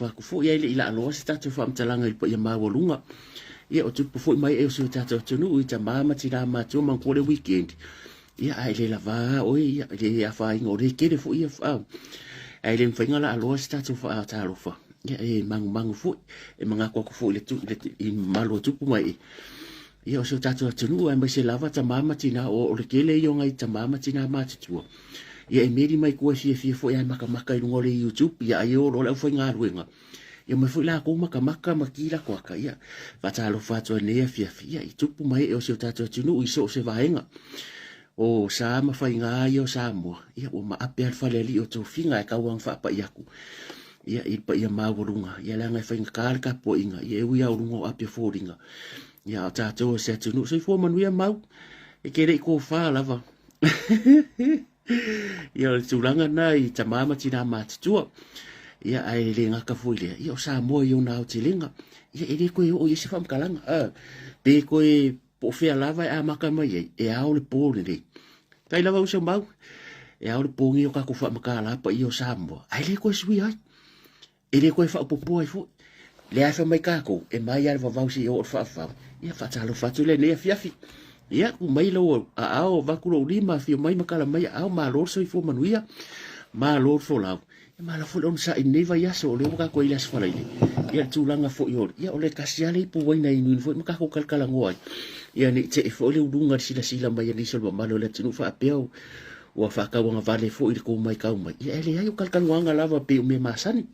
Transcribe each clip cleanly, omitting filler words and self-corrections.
Atu foi ai le i laaloa se tatou faamatalaga i le paia maualuga. Ia, o tupu foi mai e o si o tatou atunuu i tamā ma tinā matua manatua le weekend. Ia, ae le lava a oe, ia, i le afaina o le tele foi ia, ae le mafai ona laaloa se tatou faatalofa. Ia, e manumanu foi, e manatu atu foi i le, le, i mamalu o tupu ma ee. Ia, o si o tatou atunuu, aemaise lava tamā ma tinā, o le tele ia o nai tamā ma tinā matutua. Ia e meli mai tua e fiafia foi ae makamaka i luga o le YouTube, ia ai e o loa le aufaigaluega. Ia omai foi latou makamaka ma ki latou ata, ia faatalofa atu ai i lenei afiafi, ia i tupu ma ee o si o tatou atunuu i so o se vaega. O sa ma faiga ia o Samoa, ia ua maape lava le falealii o tofiga ae tau lava ina faapai atu ia i le paia maualuga, ia leaga e faigata le tapuaiga, ia e ui lava o luga o api o foliga, ia a o tatou o se atunuu. Soifua manuia mau, e te le i tofa lava. Ia o le tulaga lena i tamā ma tinā matutua. Ia ae le gata foi lea, ia o Samoa i ona aotelega. Ia e le toe oo i ai se faamatalaga. Pe toe po o fea lava e amata mai ai, e ao le po lenei. Tai lava uso mau, e ao le po nei o tatou faamatala paia o Samoa, ae le toe suia ai. E le toe faaopoopoa ai foi. Lea e fai mai tatou, e mai lava le vavau seia oo i le faavavau. Ia faatalofa atu lenei afiafi. Ia, tuu mai lou aao, avatu lou lima, afio mai ma tala mai aao, malo le soifua manuia, malo le folau. Ia malo foi le onosai i lenei vaiaso, o lea ua tatou i le Aso Faraile. Ia le tulaga foi o, ia o le tasi lava le ipu uaina e inuinu foi ma tatou talatalanoa ai. Ia ne i tee foi le uluga i le silasila mai a nisi o le mamalu o le atunuu faapea ua faatauagavale foi i le tou matau mai. Ia e leai, o talatalanoaga lava pei o mea masani.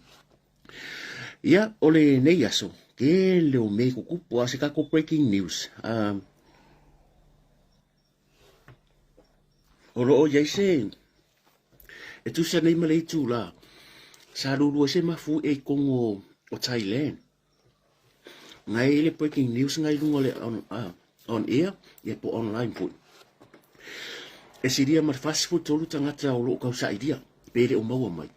Ia, o lenei aso, tele o mea i tutupu, a o se tatou breaking news. O lo o i ai se, e tusa nei ma le itulā, sa lulu ai se mafuie i totonu o Thailand. Ngai i le breaking news ngai lunga o le on, on air, ia po online foi. E silia ma le 43 tagata o lo o tausailia, pe le o maua mai.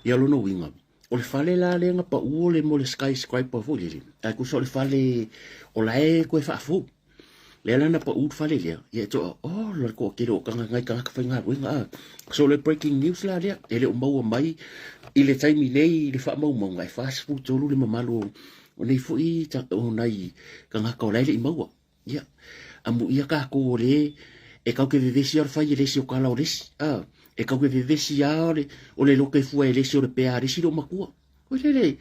Ia lona uiga, o le fale la lea na pau o le mo le skyscraper foi lele, ae tusa o le fale o la e toe faafou. Lea la na pau le fale lea, ia e toa, oh, la le toatele o tagata, nai tagata faigaluega, ah. So le breaking news la lea, e le o maua mai i le taimi nei i le faamaumauga, e 43 le mamalu o nei foi o nai tagata o la e le i maua. Ia, amuia tatou o le e kau ke vevesi o le fai e le isi o kala o le isi, ah. E kau ke vevesi lava o le, o le loke fua e le isi o le pea a le isi loomatua. Koe lele,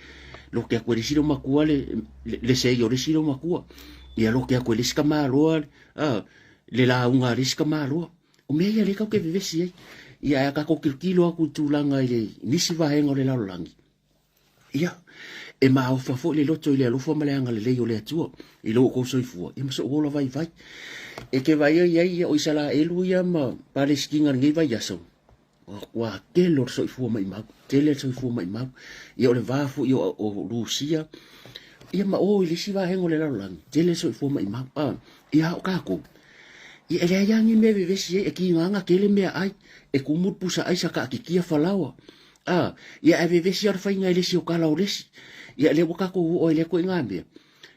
loke atu e le isi loomatua le, le, le sei o le isi loomatua. Ia loke atu e le isi tamaloa, ah, le lauga a le isi tamaloa. O mea ia lea tatou te vevesi ai. Ia ae a tatou tilotilo atu i tulaga i le nisi vaega o le lalolagi, ia, e maofa foi le loto i le alofa ma le agalelei o le Atua i lo outou soifua, ia ma sou ola vaivai. E te vaai ai ai ia o Isaraelu ia ma Palesitina i lenei vaiaso, ua tele o le soifua maimau, tele le soifua maimau. Ia o le va foi o, o Rusia, ia ma o i le isi vaega o le lalolagi, tele le soifua maimau. Ah, ia o tatou, ia e leai lava ni mea e vevesi ai, e tiga na tele meaai, e tumu le pusa aisa taatitia falaoa. Ah, ia ae vevesi lava le faiga e le isi o tala o le isi. Ia lea ua tatou oo ai i lea ituaiga mea.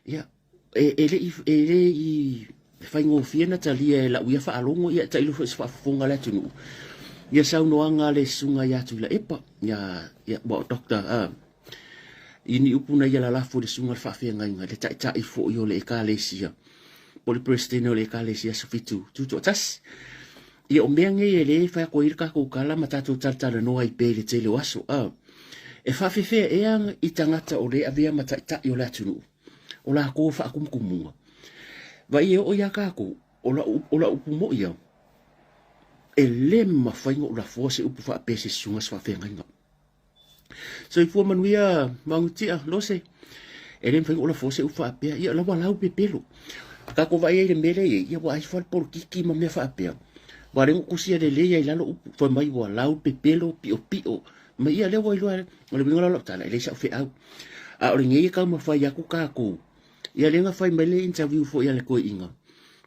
Ia, e, e le i, e le i faigofie na talia e lau ia faalogo, ia tailo foi i se faafofoga a le atunuu. Ia saunoaga a le susuga ia Tuilaepa, ia, ia, ua o Doctor, ah, i ni upu na ia lalafo i le susuga i le faafeagaiga, le taitai foi o le Ekalesia, po o le Peresetene o le Ekalesia Aso Fitu Tutoatasi. Ia o mea nei e le fai atu ai le tatou tala ma tatou talatalanoa ai pea i le tele o aso, ah, e faafefea ea i tagata o lea e avea ma taitai o le atunuu, o latou e faatumutumuga. Vaai e oo iā tatou, o lau, o lau upu moi au, e le mafai ona ou lafoa se upu faapea i se susuga se faafeagaiga. Soifua manuia Magutia Lose. E le mafai ona ou lafoa se upu faapea. Ia la ua lau pepelo. Tatou vaai ai i le mea lea e i ai, ia ua ai fua le polokiki ma mea faapea. Ua le tusia lelei ai i lalo upu, fai mai ua lau pepelo piopio. Ma ia lea ua iloa, o le uiga la o lau tala, e leai sau feau. A o lenei e taumafai atu tatou. Ia lea na fai mai le interview foi a le toeaina,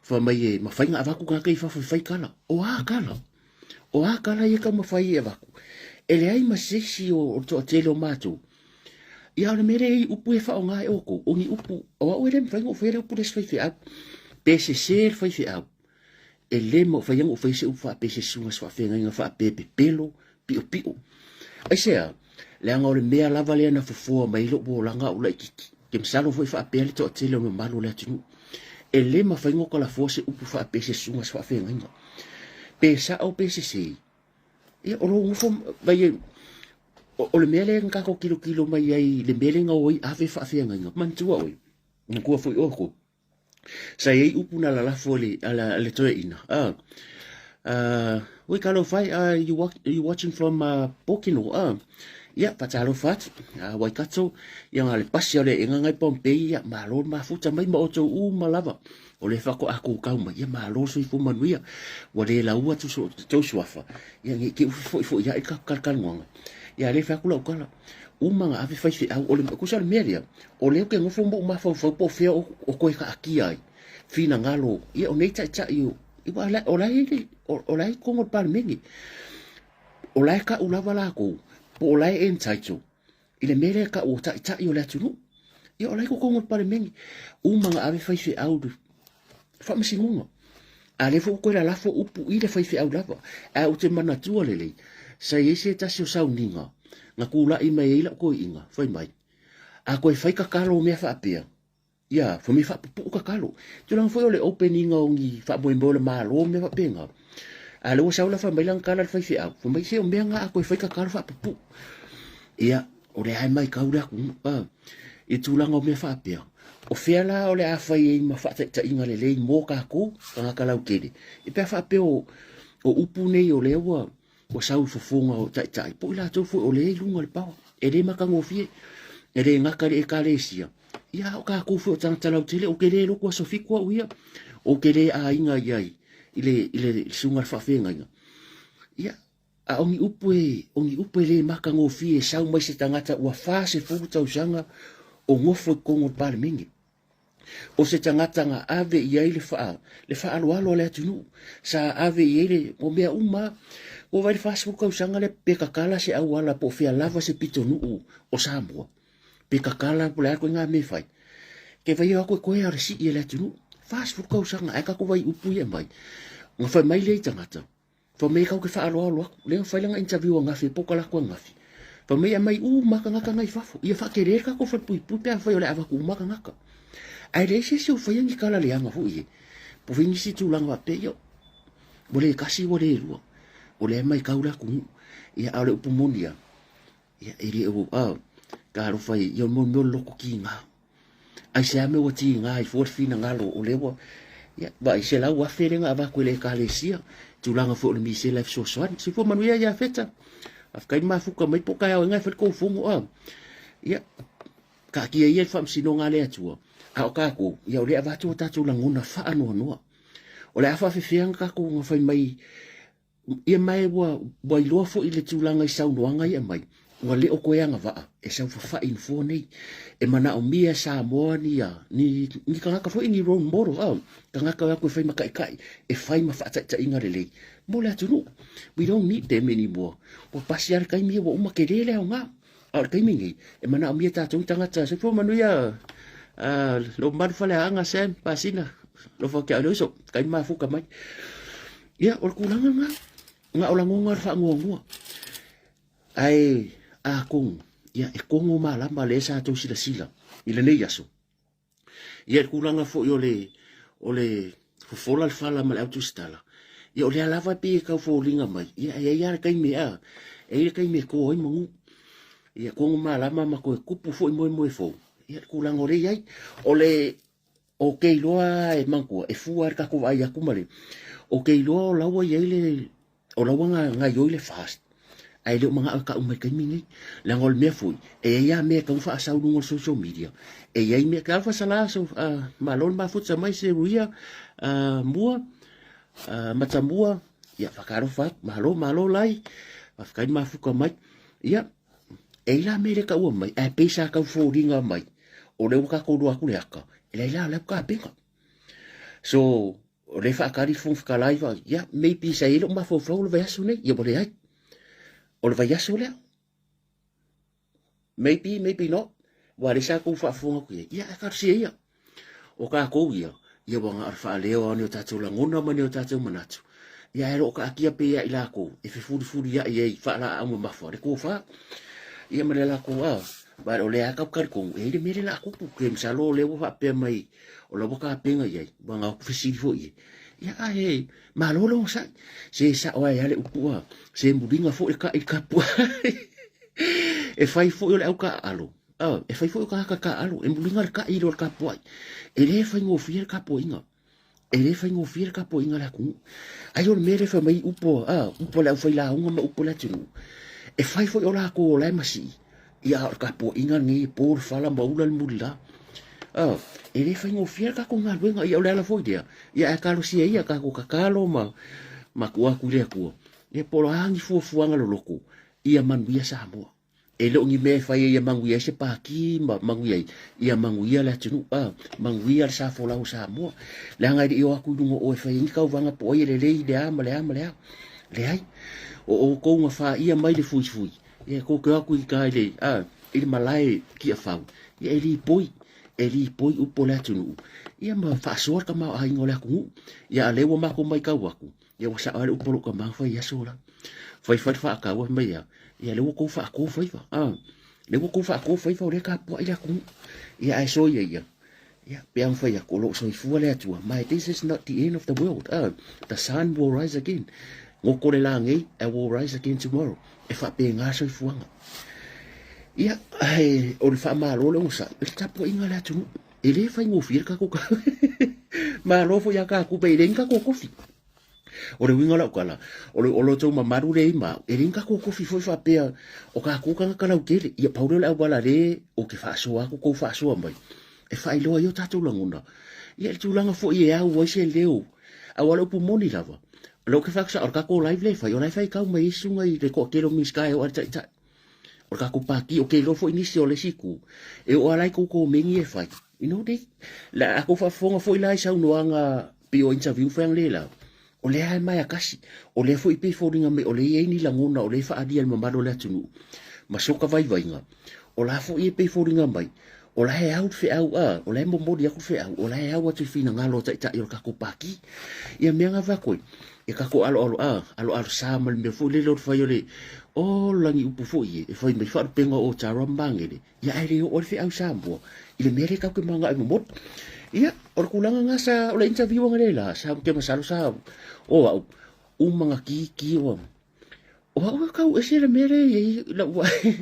fai mai e mafai ona avatu tagata i fafo e fai tala. O a tala? O a tala ia e taumafai e avatu? E leai ma se isi o le toatele o matou. Ia o le mea lea e i upu e faaaoga e outou, o ni upu, o au e le mafai ona ou faia le upu lea e se faifeau. Pe sese le faifeau, e le mafai ona ou faia se upu faapea i se susuga se faafeagaiga faapea e pepelo, piopio. Aisea? Leaga o le mea lava lea na fofoa mai ai lou olaga a o laitiiti. Ou te masalo foi faapea le toatele o le mamalu o le atunuu. E le mafai ona kalafoa se upu faapea i se susuga se faafeagaiga. Pe sao pe sese, ia o lou nofo mai o le mea lea na tatou tilotilo mai ai i le mea lea na o ai ave faafeagaiga. Manatua oe, manatua foi outou, Sa i ai upu na lalafo e le toeaina. Oi talofa e, you watching from Pokeno? Ia, faatalofa atu. Waikato, ia na le pasi o le eega ngai Pompei, ia, malo le mafuta mai ma outou uma lava. O le faatoa kukau mai, ia malo le soifua manuia. Ua le laua atu so tou suafa, ia ne i te i ua fefoifoiai le tatou talatalanoaga. Ia, a le fai atu lau tala, uma na ave faifeau, o le, tusa o le mea lea, O lea ou te nofo ma ou mafaufau po o fea o toe taatia ai finagalo ia o nei taitai o o la e o la e i totonu o le Palemene. O la e tau lava latou po o la e entitle i le mea lea e tau o taitai o le atunuu. Ia o la e i totonu o le Palemene. Uma ona ave faifeau i le faamasinoga. A lea foi ua toe lalafo upu i le faifeau lava. Ae ou te manatua lelei, sa i ai se tasi o sauniga na tulai mai ai lau toeaina, fai mai, A toe fai tatalo o mea faapea, ia, fai mai faapupuu tatalo. Tulaga foi o le opening o ni faamoemoe o le Malo ma mea faapena. A o lea ua sau la fai mai lana tala le faifeau, fai mai se o mea na a toe fai tatalo faapupuu. Ia, o lea lava e matau le atunuu a, i tulaga o mea faapea. O fea la o le a fai ai ma faataitaiga lelei mo tatou tagata lautele, e pe a faapea o upu nei o lea ua Ua sau i fofoga o taitai, po o i latou foi o lea i luga o le paoa. E le matagofie, e le gata i le Ekalesia, ia a o tatou foi o tagata lautele, ou te le lotu aso fitu au ia, ou te le aiga i ai i le, i le susuga i le faafeagaiga. Ia, a o ni upu e, o ni upu e le matagofie e sau mai se tagata ua 40 tausaga o nofo i totonu o le Palemene. O se tagata na ave i ai le faa, le faaaloalo a le atunuu, sa ave i ai le, o mea uma lava. Ua vaai i le 40 tausaga lea pe tatala se auala po o fea lava se pitonuu o Samoa, pe tatala po o le a ituaiga mea e fai. Ke vai o atu e toe lava o le sii e le atunuu. 40 tausaga ae tatou vaai i upu ia e aumai. Ona fai mai lea i tagata, Fai mai tatou te faaaloalo atu. Lea na fai lana interview angafi e poka latou angafi. Fai mai e aumai uma tagata nai fafo. Ia faatele le tatou falepuipui pe afai o le a avatu uma tagata. Ae leai se isi o faia ni tala leaga foi e. Po o fai nisi tulaga faapea ia. Ua le tasi ua le lua. O lea e matau le atunuu. Ia a o le upu moni lava, ia e le o, a, talofa e, ia o le mea o le loto tiga. Aisea mea ua tiga ai fua le finagalo o lea ua, ia, vaai, 100,000 lea na avatu e le Ekalesia, tulaga foi o le misela e fesoasoani. Soifua manuia Iafeta, faafetai le mafuta mai po o taeao e fai le tou fono, a. Ia, taatia ia le faamasinoga a le Atua, a o tatou, ia o lea e avatu o tatou lagona faanoanoa. O le a faafefea ona tatou na fai mai Ia ma e ua, ua iloa foi le tulaga i saunoaga ia aumai, ua le o toe agavaa e saufafai i nofoa nei. E manaomia e Samoa ni, ni, ni tagata foi, ni role model, oh, tagata o atu e fai ma taitai, e fai ma faataitaiga lelei mo le atunuu. We don't need them anymore. Ua pasi lava le taimi ia ua uma, tele le aoga. A o le taimi nei, e manaomia e tatou ni tagata. Soifua manuia lou mamalu Faleaana Sam Pasina, alofa atu ia oe le uso, kai mafuta mai. Ia, o le tulaga lena, na o lagona o le faanoanoa. Ae atonu, ia, e kogo malama lea sa tou silasila i lenei aso. Ia, le tulaga foi o le, o le fofola le fala ma le autusitala, ia, o lea lava e pei e tau foliga mai, ia, e i ai lava le taimi e, a, e i ai le taimi e to ai manu. Ia, kogo malama ma toe tupu foi moemoe fou, ia, le tulaga o lea e i ai. O le, Ou te iloa e manatua, e fua le tatou vaai atu ma le, ou te iloa o la ua i ai le, o la ua gaoioi le fast, ae le o manao e tau mai i le taimi lenei. Leaga o le mea foi, e i ai lava mea e tatau ona faasau i luga o le social media, e i ai mea, talofa Sala, malo le mafuta mai Seruia, Mua, Matamua, ia faatalofa atu, malo malo Lai, faafetai le mafuta mai. Ia, e i ai la mea le taua mai, ae pei sa tau foliga mai, o lea ua tatou iloa atu le ata, e leai la, o lea ua tapena. So, o lea e faatali le Fofoga Fetalai, fa, ia, maybe sa i ai lou mafaufau o le vaiaso nei, ia ua leai. O le vaiaso lea. Maybe, maybe not. Ua lea sa tou faafofoga atu i ai, ia, ae talosia ia. O tatou ia, ia ua na o le faaleo lava o ni o tatou lagona ma ni o tatou manatu, ia ae o lo o taatia pea ia i latou e fefulifuliai ai faalaau mamafa le tofa. Ia ma le lakou a, ba o lea kau talitonu, e i ai le mea lea o le a tupu, ke masalo o lea ua faapea mai o la ua tapena i ai, ua na o atu fesili foi i ai. Ia ae malo le onosai, se sao ai lava le upu a, se muliga foi le kai i le kapuai. E fai foi o le au taaalo, e fai foi o tagata taaalo, e muliga le kai i lo le kapuai. E le faigofie le tapuaiga. E le faigofie le tapuaiga a le atunuu. Ai o le mea lea e fai mai upu a, upu a le aufailauga ma upu a le atunuu, e fai foi o latou o la e masii, ia a o le tapuaiga lenei e po le fala ma ula le mulila. A, e le faigofie le tatou galuega, ia o le ala foi lea, ia ae talosia ia tatou tatalo ma ma tuu atu i le Atua, ia po o a ni fuafuaga loloto, ia manuia Samoa. E le o ni mea e fai ai ia manuia ai se pākī ma manuia ai, ia manuia le atunuu, a, manuia le sa folau o Samoa. Leaga e le i o atu i luga o oe e fai ai ni tauvaga po o ai e lelei i le a ma le a ma le a. Leai. O outou na faia mai le fuifui, ia tou te o atu i uta i le, a, i le malae tiafau, ia e lipoi, e lipoi upu o le atunuu, ia ma faasoa le tamaoaiga o le atunuu. Ia a o lea ua matou matau atu, Ia ua sao lava le upu a lou tama fai aso la. Fai fai le faataua fai mai ia, ia lea ua tou faatu faiva. Ah, lea ua tou faatu faiva o lea tapuai le atunuu. Ia ae soia ia. Ia, pe ang fai atu, o loo soifua le Atua. My, this is not the end of the world. Ah, the sun will rise again. Goto le la nei, I will rise again tomorrow. E faapena soifuaga. Ia, ae o le faamalo le onosai, le tapuaiga a le atunuu. E le faigofie le tatou Malo foi ia tatou, e leai ni tatou kofi. O le uiga o lau tala, o le o lo outou mamalu lea i ma au, e leai ni tatou kofi foi faapea o tatou tagata lautele. Ia pau lea o le auala le ou te faasoa atu tou faasoa mai, e faailoa ai o tatou lagona. Ia le tulaga foi e au ai se leo, aua o le upu moni lava, o lea ou te fai atu sao, o le tatou live lea e fai, o la e faitau mai ai susuga i le toatele o Minisita e oo lava i le Taitai. O le tatou pati, ou te iloa foi nisi o le isi itu, e oo lava la i tou komeni e fai, you know they, la a tou faafofoga foi la i saunoaga pei o interview fai analeila, o lea lava e maea tasi, o lea foi pei e foliga mai o lea e i ai ni lagona o lea e faaalia i le mamalu o le atunuu ma soka vaivaiga, o la foi e pei e foliga mai o la e au le feau, a, o la e momoli atu le feau, o la e au atu i finagalo o taitai o le tatou pati. Ia mea na avatu ai, e tatou aloalo, a, aloalo sa ma le mea foi lele o le fai o le, o lagi upu foi e, e fai mai faalupega o Tara ma Magele, ia ae le oo ai le feau i Samoa, i le mea lea tatou te manao e momoli. Ia, o le tulaga na sa, o le interview analeila, sa ou te masalo sa, o au, uma na ki ki o, O au e kau ese le mea lea e i ai lau vaai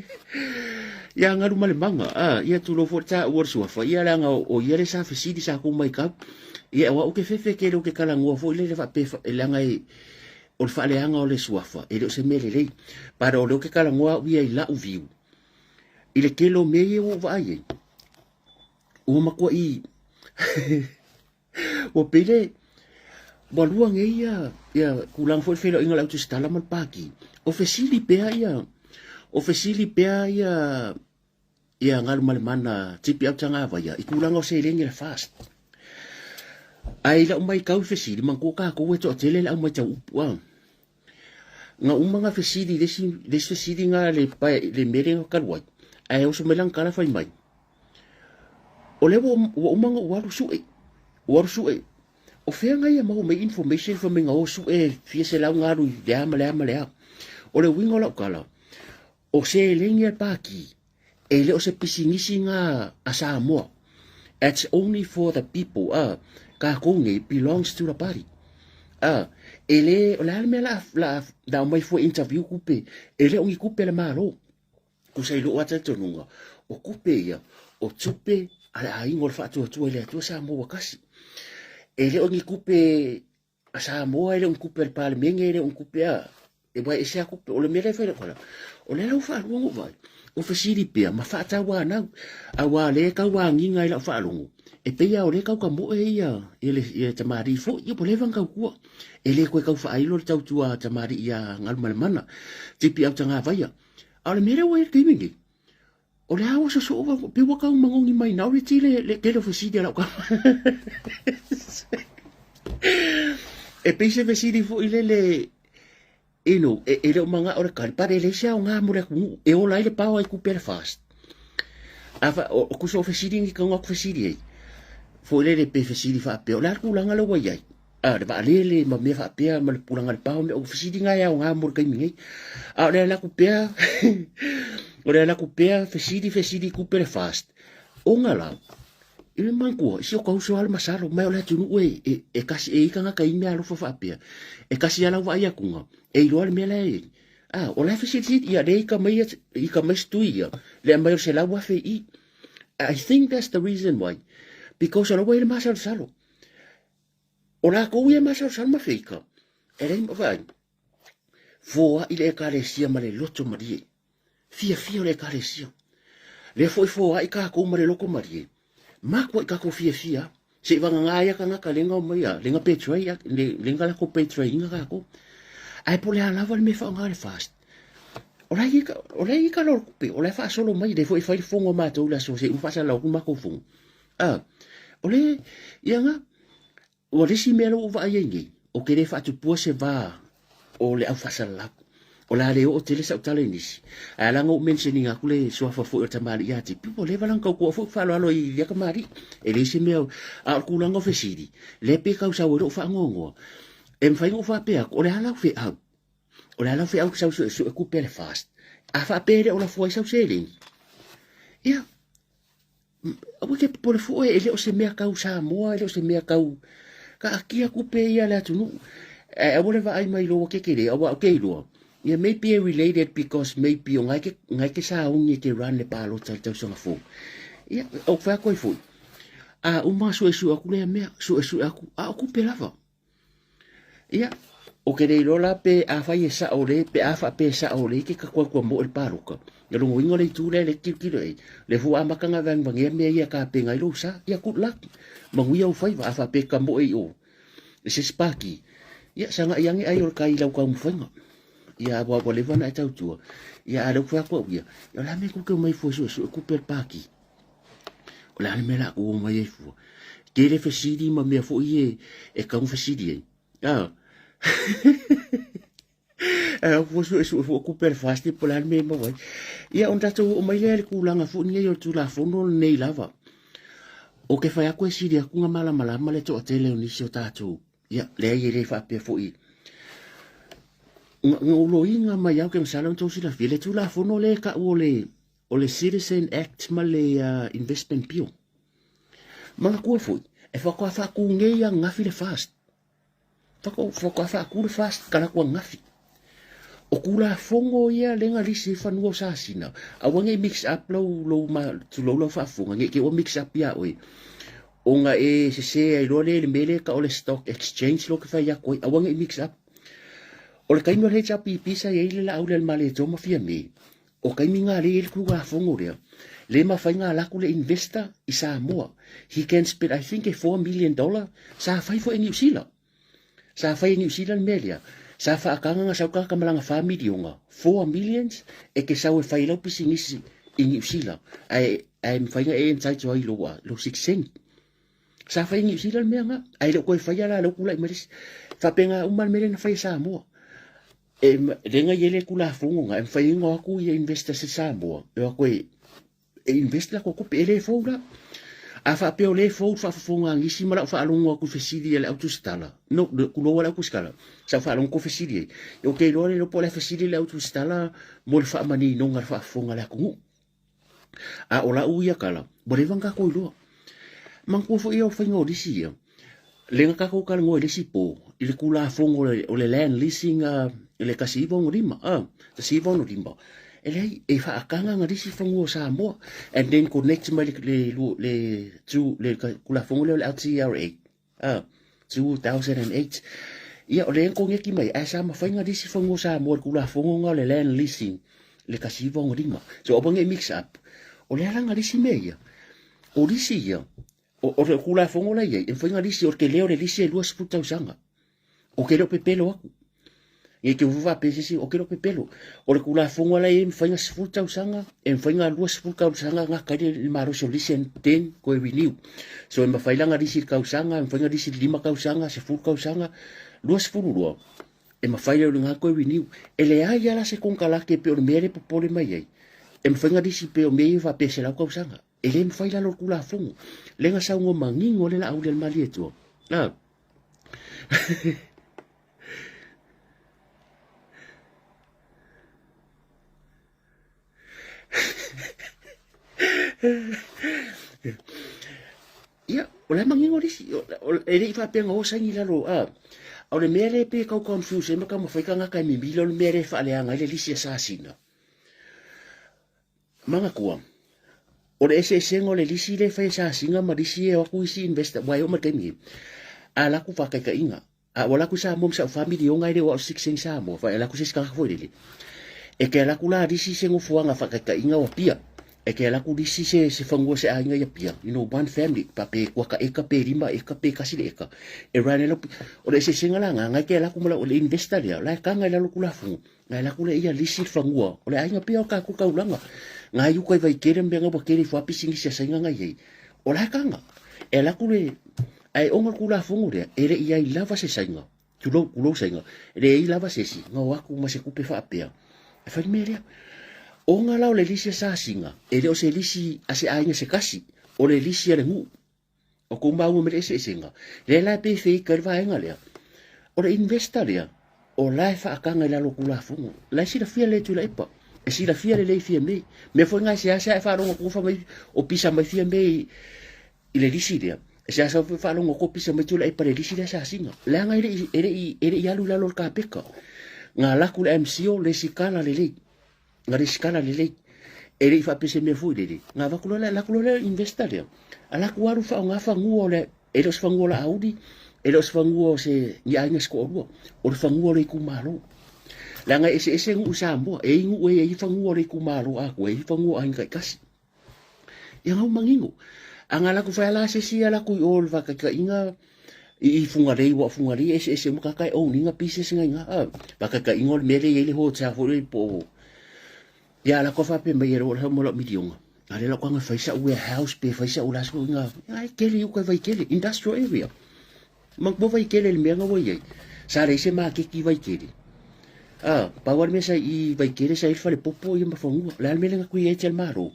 ia Galumalemana, a, ia tulou foi le taua o le suafa, ia leaga o ia lea sa fesili sa kou matau. Ia o au ke fefe tele o ke talanoa foi lele faapea leaga e o le faaleaga o le suafa e le o se mea lelei. But o lea ou te talanoa au ia i lau view i le tele o mea ia ua ou vaai ai, ua matuai Ua pei le, ua lua nei ia, ia tulaga foi le feiloaiga o le au tusitala ma le Pākī. O fesili pea ia, o fesili pea ia, ia Galumalemana Tipi Autagavaia i tulaga o seleni a le FAST. Ae i lau maitau i fesili, manatua tatou e toatele le au maitau upu a. Na uma na fesili i le isi, le isi fesili na le, le mea lea na talu ai, ae oso mai lana tala fai mai, O lea ua, ua uma ona ou alu sue, ua alu sue. O fea na ia maua mai information fai mai na o sue fia selau na alu i le a ma le a ma le a. O le uiga o lau tala, o seleni a le Pākī, e le o se pisinisi na a Samoa. It's only for the people, a, kākou nei belongs to the party. A, e le, o le a le mea la, la, la aumai fua interview kupe, e le o ni kupe a le Malo. Tusa i lou lava talitonuga, o tupe ia, o tupe a le aiga o le Faatuatua i le Atua Samoa ua tasi. E le o ni tupe a Samoa, e le o ni tupe a le Palemene, e le o ni tupe a, e wae ese a tupe. O le mea lea e fai lau tala, o lea la ua faalua ona ou vaai, o fesili pea ma faatauanau, aua o lea e tau agiga i lau faalogo, e pei lava o lea e tau tamoe ia, ia le, ia le tamalii foi, ia ua leva ona tautua. E le toe tau faailo le tautua a tamalii ia Galumalemana, Tipi Autagavaia. A o le mea lea ua i ai i le taimi lenei, o lea ua sosoo au, pei ua tau manogi minority le, le tele o fesili a lau tama. E pei se fesili foi lele, you know, e, e le o manao le tali, but e leai se aoga mo le atunuu, e ola ai le pao ai kupe a le FAST. A fa, o, o kuso o fesili ni kau aku fesili ai, foi lele pe fesili faapea, o le a le tulaga lea ua i ai? A, le vaalele ma mea faapea ma le pulaga le pao, o fesili na e aoga mo le taimi nei. A o le ala atu pea, O le ala atu pea fesili fesili kupe le fast. Ona la, i le manatua, si o ka uso lava le masalo, mai o le atunuu e, e, e kasi e i tagata i mea alofa faapea. E kasi lava lau vaai atuga, e iloa le mea la e i ai. Ah, o la e fesilisili, ia le ika mai, ika mai se tui ia, le aumai o le 100,000 i i. I think that's the reason why. Because o la ua i le masalosalo. O lakou ia e masalosalo ma feika. E leai, vaai, foai le ekalesia ma le loto malie. Fiafia o le ekalesia. Lea foi foai kākou ma le loko malie. Makua i kākou fiafia. Se i vagagā ia tagata lenga o mai a, lenga betray, lenga lako betray inga kākou. Ae po le a lava le mea whaonga le fast. O la i ka, o la i ka lor kupe, o la e whaasolo mai, le foi whai le fongo mātou la so se u whaasa lau ku mākou fongo. Ah, o le, ia nga, Ua le isi mea lea ua ou vaai ai nei, ou te le faatupua se va o le au faasalalau. O le a le oo tele sau tala i nisi. Ae ala ona ou mention ina atu le suafa foi o le tamalii ia Tipi, ua leva la ona tautua foi faaaloalo i lea tamalii. E leai se mea, a o le tulaga o fesili, lea pei e tau sau ai lou faanoanoa. E mafai ona ou faapea atu, o le a lau feau? O le a lau feau sau suesue tupe a le FAST? A faapea e le o lafo ai sau seleni, ia, Aua ke popole fua e le o se mea kau Samoa, e le o se mea kau kaatia kupe ia le atunuu. E aua le vaai mai loa ke kele, aua o ke iloa. Yeah, maybe e related because maybe o ngai ke, ngai ke sauni e ke run le palota le tausaga fou. Yeah, o whea koe foi. A uma suesue aku lea mea, suesue aku, a o kupe lava. Ia, o ke le iloa la pe afai e sao le, pe a faapea e sao le ke ka koe kua moe le paloka. Ia longa uiga o le itu lea le tilotilo i ai, le fua amata na vagevagea mea ia ka penga ai lou sa. Ia good luck. Manuia ou faiva a faapea e ka moe i o i se isi paki. Ia sagai ane ai o le kai i lau taumafaiga. Ia ua ua leva ona e tautua. Ia a lea ua fai atu au ia, ia o le a mea tou te omai fua e suesue tupe a le paki. O le a le mea la tou omai ai fua. Tele fesili ma mea foi e e tau fesili ai. Ah. Ua suesue foi tupe a le FAST po o le a le mea e maua ai. Ia ona tatou oo mai lea i le tulaga foi lenei o le Tulafono lenei lava. Ou te fai atu e sili atu ona malamalama le toatele o nisi o tatou. Ia, leai e le faapea foi. Na ou loiga mai au ke masalo na tou silafia le Tulafono lea e tau o le o le Citizen Act ma le Investment Bill. Manatua foi, e faatoa faatu nei ananafi le FAST. Faatoa faatu le FAST kalaku ananafi. O Tulafono ia lea na lisi ai fanua o Sasina, aua ne i mix up lau, lou, ma, tulou lau faafofoga, ne i te i ua mix up ia oe. Ona e sese ai loa lea i le mea lea e tau o le stock exchange lea ou te fai atu ai, aua ne i mix up. O le taimi o le HRPP sa i ai le laau lea a le Maleto ma Fiame, O taimi nga lea i ai le Tulafono lea, le mafai nga alu atu le investor i Samoa. He can spend I think e $4 million sa fai foi e Niu Sila. Sa fai e Niu Sila le mea lea. Sa faataga nga sau tagata ma lana 4 miliona, 4 millions, e te sau e fai ai lau pisinisi i Niu Sila. Ae, ae mafai na e entitle ai i lou, lou 6 cent. Sa fai e Niu Sila le mea nga, ae le o toe faia la lea ua tulai mai le isi. Faapena uma le mea lea na fai e Samoa. E lenga i ai le Tulafono na e mafai ai ona o atu ia investors i Samoa e o atu e e invest latou tupe, e le fou la. A faapea o lea e fou le faafofoga a nisi ma lau faalogo atu i fesili a le au tusitala, no, tulou a le au tusitala, sa ou faalogo atu fesili ai, ou te iloa le iloa po o le a fesili le au tusitala mo le faamaninoga o le faafofoga a le atunuu. A o lau ia tala, ua leva ona tatou iloa. Manatua foi ia o faiga o lisi ia, lea na tatou talanoa i le isi po, i le Tulafono o le Land Leasing i le 1965, 1965. E leai, e faataga na lisi fanua o Samoa. And then connect mai le, le, le, le, le Tulafono lea o le LTRA. 2008. Ia, o lea e koneki mai, ae sa mafai na lisi fanua o Samoa i le Tulafono na o le Land Leasing le 1965. So, aua ne i mix up. O le ala na lisi mea ia, o lisi ia, o, o le Tulafono la i ai, e mafai na lisi, o le tele o le lisi e 20 tausaga. Ou te le o pepelo atu. Nei te ufu faapea se isi, ou te le o pepelo. O le Tulafono la e i ai, e mafai na 10 tausaga, e mafai na 20 tausaga gata ai le malosi o lisi and then toe renew. So e mafai la na lisi i le tausaga, e mafai na lisi i le 5 tausaga, 10 tausaga, 22, e mafai la na toe renew. E leai lava la se konekarate pei o le mea lea e popole mai ai, e mafai na lisi pei o mea ia faapea 100 tausaga. E le mafai lalo o le Tulafono. Lea na saunoa manino le Laauli a le Malietoa. Ah. Ia, o la e manino le isi, e le i faapea na o saini i lalo, a. O le mea lea e pei e tau confuse ai ma taumafai tagata e mimilo le mea lea e faaleaga ai le lisi a Sasina. Manatua, o le eseesega o le lisi lea e fai e Sasina ma lisi e o atu isi investor, aua e oo mai le taimi nei, a latou faataitaiga, A ua alu atu i Samoa ma sau 4 miliona e le o au citizen Samoa, fai alu atu se isi tagata foi lele. E te alu atu la lisi se nofoaga faataitaiga o Apia. E te alu atu lisi se, se fanua se aiga i Apia. You know, one family, pa pe kuata eka, pe lima eka, pe kasi le eka. E run e lau, o le eseesega la nga, ngai te alu atu ma lau, o le investor lea, la e kanga i lalo Tulafono. Ngai alu atu lea ia lisi le fanua, o le aiga pia o tatou taulaga. Ngai uka i Vaitele ma mea nga ua tele ifo a pisinisi a Saina ngai ai. O la e kanga. E alu atu le, Ae ona le Tulafono lea, e le i ai lava se saina, tulou, tulou saina, e leai lava se isi na o atu ma se tupe faapea e fai le mea lea. Ona la o le lisi a Sasina, e le o se lisi a se aiga se tasi, o le lisi a le nuu. O kou maua me le eseesega, lea la e pei e feika ai le vaega lea. O le investor lea, o la e faataga i lalo o Tulafono. La e silafia lelei e Tuilaepa, e silafia lelei Fiame. Mea foi na e seasea e faalogo atu fai mai o pisa mai Fiame i, i le lisi lea, e seasea foi faalogo atu o pisa mai Tuilaepa i le lisi lea sa sina. Leaga e le i, e le i, e le i alu i lalo o le kapeta. Na alu atu le MCO lesitala lelei. Na lesitala lelei. E le i faapea se mea foi lele. Na avatu loa le, alu atu loa le investor lea, alu atu alu faaaoga fanua o le, e le o se fanua o Laauli, e le o se fanua o se, ni aiga se toalua, o le fanua o le itumalo. Leaga e eseese nuu i Samoa, e i ai nuu e i ai fanua o le itumalo atoa, e i ai fanua o aiga taitasi. Ia ngau manino. A nga laku fai ala se sia laku i o le whakataiga i i Fugalei, ua Fugalei e eseese uma kaka e owninga business ngai nga. Ah, whakataiga o le mea le i ai le hotel foi le po o. Ia la ko whape mai e ro le mo la milionga. A le la ko nga fai sa warehouse pe fai sa ula so nga. Ai kele uka vai kele industrial area. Ma ko vai kele le mea nga ua i ai. Sa leai se maketi i Vaitele. A, pau lava le mea sa i Vaitele sa i ai le falepopo ia ma fanua. O le a le mea lea na kui ai te le Malo?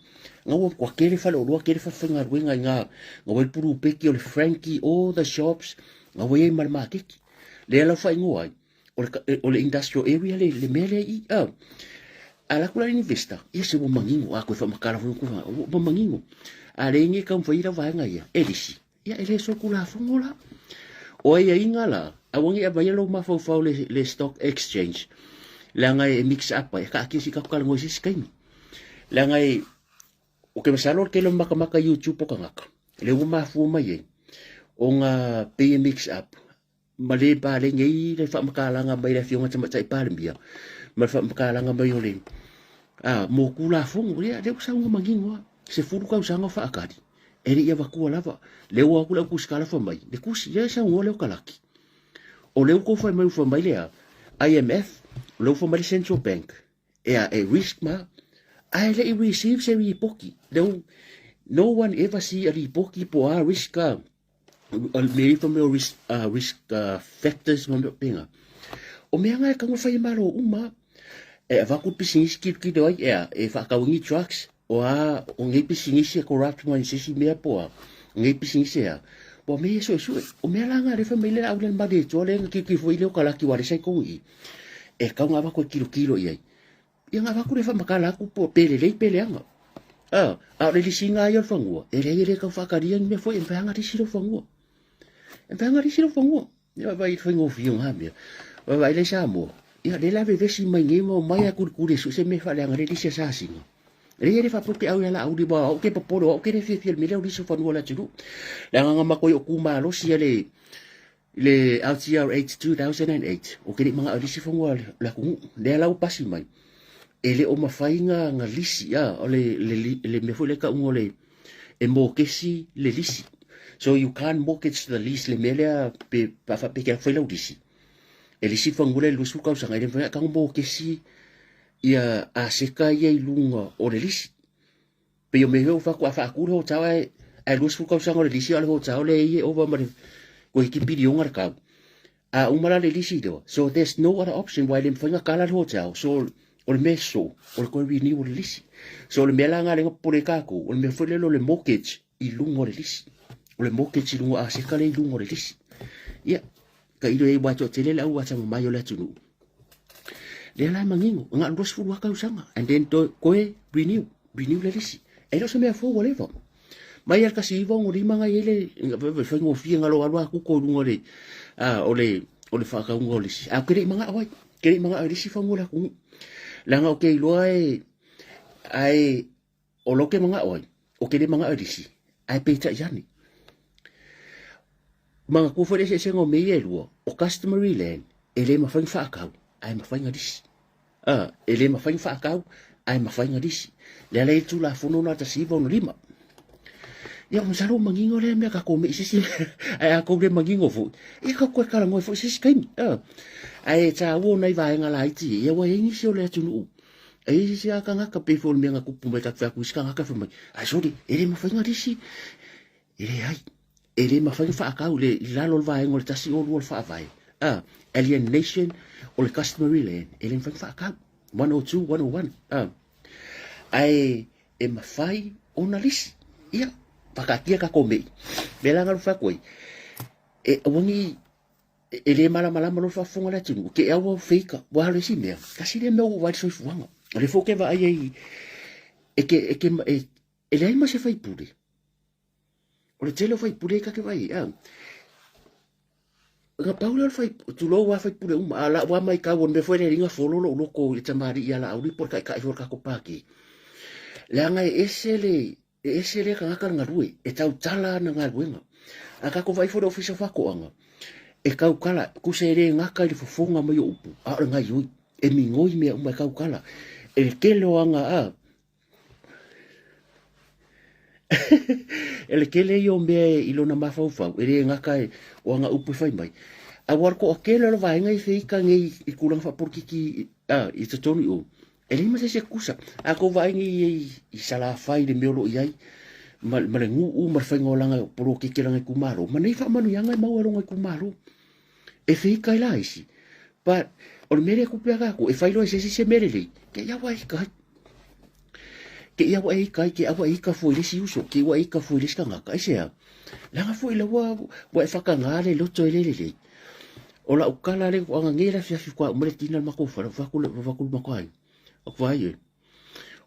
Nga ua ua kele faleoloa, kele falefaigaluega i nga, nga ua i le pulupeti o le Frankie, all the shops, nga ua i ai ma le maketi. Lea la ua faaigoa ai, o le, o le industrial area le, le mea lea i i. A, a alu atu la le investor, ia se ua manino, a koe faamatala foi ua manino. A leai ni e taumafai ai la vaega ia, e lisi. Ia, e le solitulafono la. O aiaiga la, aua ne i avaia lou mafaufau le, le stock exchange, leaga e mix up ai, e kaatia si tatou talanoa i se isi taimi. Leaga e, o ke masalo o le tele o makamaka YouTube o tagata, lea ua mafua mai ai, ona pei e mix up, ma le paleni ai le faamatalaga mai le Afioga Tamaitai Palemia ma le faamatalaga mai o le a mo Tulafono. Ia, lea ua saunoa manino lava, 10 tausaga o faatali, e le i avatua lava. Lea ua o atu le au tusikala fai mai, le tusi, ia e saunoa lea o Kalaki. O lea ua outou fai mai ua fai mai le a, IMF, o lea ua fai mai le Central Bank, e a, e risk ma, ae le i receive se ripoti. Lea ua, no one ever see a ripoti po o a risk a, o le mea ifo mea o risk, risk factors ma mea pena. O mea nga e kanga whai malo uma, e avatu pisinisi kilokilo ai, e a, e whaakau ni drugs, o a, o nei pisinisi e corrupt mai se isi mea po a, o nei pisinisi e a. Po mea e sue sue, o mea la nga le whai mai le au le mali e toa le nga kilokilo fo i leo kalaki wale sai kongi. E kau nga avatu e kilokilo i ai. Ia nga avatu le whamakala aku po pe lelei pe leaga. A, a o le lisiga ai o le fanua, e leai e le tau faatalia ni mea foi, e mafai lava ona lisi lou fanua. E mafai lava ona lisi lou fanua. Ia vaai i le faigofie o na mea. Vaai la i Samoa, ia lea la vevesi mai nei ma omai a kulikuli e sue se mea e faaleaga le lisi a Sasina. E leai e le faapea ou te ʻau ia Laauli, aua o au ou te popole, o au ou te le fiafia i le mea lea o lisi o fanua o le atunuu. Leaga na matou i o tu malosi a le le LTRH 2008, ou te le i manao e lisi fanua o le atunuu. Lea la ua pasi mai, e le o mafai na, na lisi, a, o le, le, le mea foi lea e tauina o le, e mokesi le lisi. So you can't mortgage the lease, le mea lea pe, pe a faapea e te alu fai lau lisi. E lisi le fanua lea i le 20 tausaga, e le mafai ona e tago mokesi ia aseta ia i luga o le lisi. Pei o mea ia ua fai atu a faatu le hotel ae ae 20 tausaga o le lisi a o le hotel lea e i e ova ma le toeitiiti piliona le tau. A uma la le lisi lea, so there's no other option aua e le mafai ona kala le hotel. So o le mea soo, o le toe renew o le lisi. So o le mea la lena lea na popole ai tatou, o le mea foi lele o le mortgage i luga o le lisi. O le mortgage i luga o aseta lea i luga o le lisi. Ia, tailo i ai aua e toatele le au atamamai o le atunuu. Lea la e manino, na o le 20 lava tausaga and then toe, toe renew, renew le lisi. E le o se mea fou ua leva. Mai lava le 1965 na i ai le faigofie na loa alu a kuko i luga o le, o le, o le faatauga o le isi. Ae ou te le i manao ai, ou te le i manao i le isi fanua o le atunuu. Leaga ou te iloa e, ae o la ou te manao ai, ou te le manao i le isi, ae peitai ane. Manatua foi le eseesega o mea ia e lua, o customary land e le mafai ona faatau, ae mafai ona lisi. A, e le mafai ona faatau, ae mafai ona lisi. Lea la e i ai le Tulafono lena 1965. Ia, masalo ua manino lea mea tatou mei se isi mea, ae a tou le manino foi, ia tatou toe talanoa ai foi se isi taimi. A, ae taua nai vaega laiti ia, aua e i ai nisi o le atunuu, e i ai isi lava tagata pei foi o le mea na tupu mai tatou fai atu i isi tagata fai mai, ae sole, e le mafai ona lisi. E leai, e le mafai ona faatau le, i lalo o le vaega o le 102 o le Faavae, a, alienation o le customary land, e le mafai ona faatau. 102, 101, a. Ae e mafai ona lisi. Ia, faataatia tatou mei. Mea la na alu fai atu ai, e aua ne i, e le malamalama loa le faafofoga a le atunuu, te i lava ua feika, ua alu isi mea, tasi lea mea ua ou vaai i le soifuaga. O lea foi ou te vaai ai, e te, e te, e, E leai ma se faipule. O le tele o faipule e take vai ai. Na pau lea o le faipule, tulou lava faipule uma, a o lau lava matau, o le mea foi lea e liga folo lou loto i le tamalii ia Laauli po o le taitai foi o le tatou Pati, leaga e ese le, e ese lea tagata le galue, e tautala ana galuega. A tatou vaai foi i le Ofisa o Faatoaga, e tautala, tusa e le gata i le fofoga mai o upu, a o le gaoioi, e migoi mea uma e tautala. E le tele o aga, a, E le tele ia o mea i lona mafaufau, e le gata e, o ana upu e fai mai. Aua o le toatele o le vaega e feita nei i tulaga faapolokiki a, i totonu i o, e leai ma se isi e tutusa. A tou vaai nei i, i Salafai i le mea o lo o i ai, ma, ma le nuu ma le faiga o lana poloketi a lana itumalo, ma nei faamanuiaga e maua e lona itumalo. E feita ai la isi. But, o le mea lea e tupu ia tatou, e fai loa e se isi se mea lelei, te i aua e ika ai. Te i aua e ika ai, te aua e ika fua i le isi uso, te aua e ika fua i le isi tagata. Aisea? Leaga foi la ua, ua e whakangā le loto e le lelei. O lau kala le anga nge la fiafi kwa umale tina le makou fale, whaku le whaku le makou ai. Aku vai e.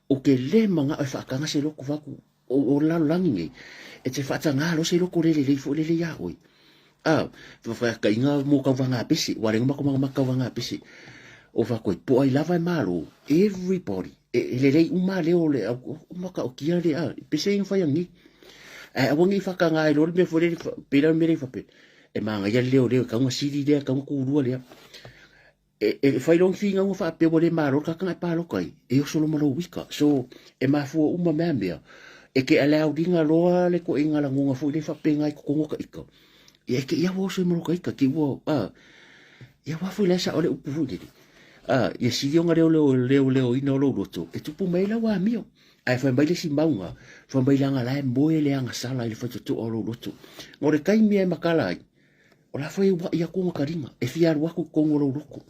O ke le manga e whakanga se loko whaku o le lalolagi nei, e te faatagā loa se loko le lelei foi lele iā oe. A, whakaiga mō kauwhanga pese, wā renga mako manga kauwhanga pese. O whakoe, po ai lava e māro, everybody, e, e lelei uma leo le, au, o maka o kia le, a, pese inga whai angi. Ae aua nei whakangā e lore mea foi lele, pera mea lei whape, e māngaia le leo leo, kaunga siri lea, kaunga kūrua lea. E, e whai long whinga ua whaapea ua le māro ka kanga e pāloka ai, e oso loma lou wika. So, e mafua uma mea mea, e ke ale au ringa loa le ko inga langonga foi le whapenga i kokongo ka ika. Ia e ke ia ua oso i maloka ika, ki ua, a, ia wā foi lesa ole upu foi lele. A, ia siri onga leo leo leo leo ina o lou loto, e tupu mai la wā mio. Ae fai mai le isi maunga, fai mai langa lae moe le anga sala i le whaitotoa o lou loto. Ngore kai mea e makala ai, O la foi e uaʻi aku ona ka lima, e fia alu aku i totonu o lou loko.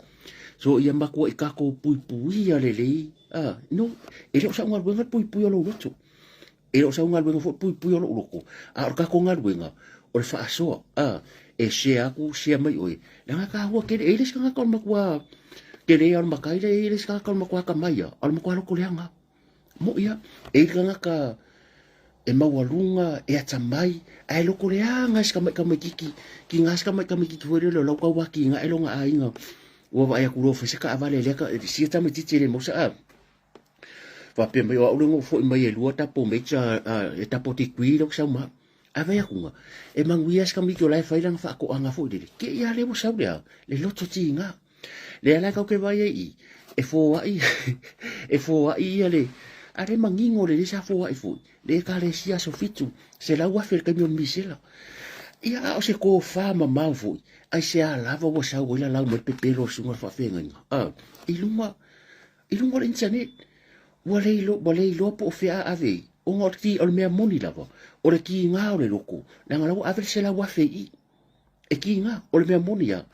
So ia matua i kākou puipuia lelei, a, no, e le o sa'u galuega le puipui o lou loto. E le o sa'u galuega foi le puipui o lo'u loko, a o le kākou galuega, o le faasoa, a, e share aku, share mai ʻoe. Leaga e kāua tele, e i ai le isi tagata o le matua tele a o le matai lea, e i ai le isi tagata o le matua akamai a, a o le matua loko leaga. Moʻi a, e i tagata e maualuga, e atamai, ae loko leaga e si tamai tamaititi, ki ngā si tamai tamaititi foi lele o lau tauā ki ngā e longa aiga, ua vaai atu loa fai se taavale lea ka, sia tamaititi e le mau sa, a, faapea mai o au le na ou foi mai e lua tapo major, a, e tapo degree lea ou te sau ma, ae vaai atu e manuia si tamaiti o la e fai lana faatoaga foi lele, te i a lea ua sau le a, le loto tiga. Lea la kau ke vai ai i, e foai, e foai ia le, a le manino le le sa foai foi, le ekalesia aso fitu, 100,000 le taimi o le misela. Ia a o se tofa mamao foi, ai se a lava ua sau ai lalau mai le pepelo o le susuga o le faafeagaiga, a, i luga, i luga o le internet. Ua le iloa, ua le iloa po o fea a ave ai, ona o le ki, o le mea moni lava, o le kiga o le loko, leaga la ua ave le 100,000 i i. E kiga, o le mea moni ia.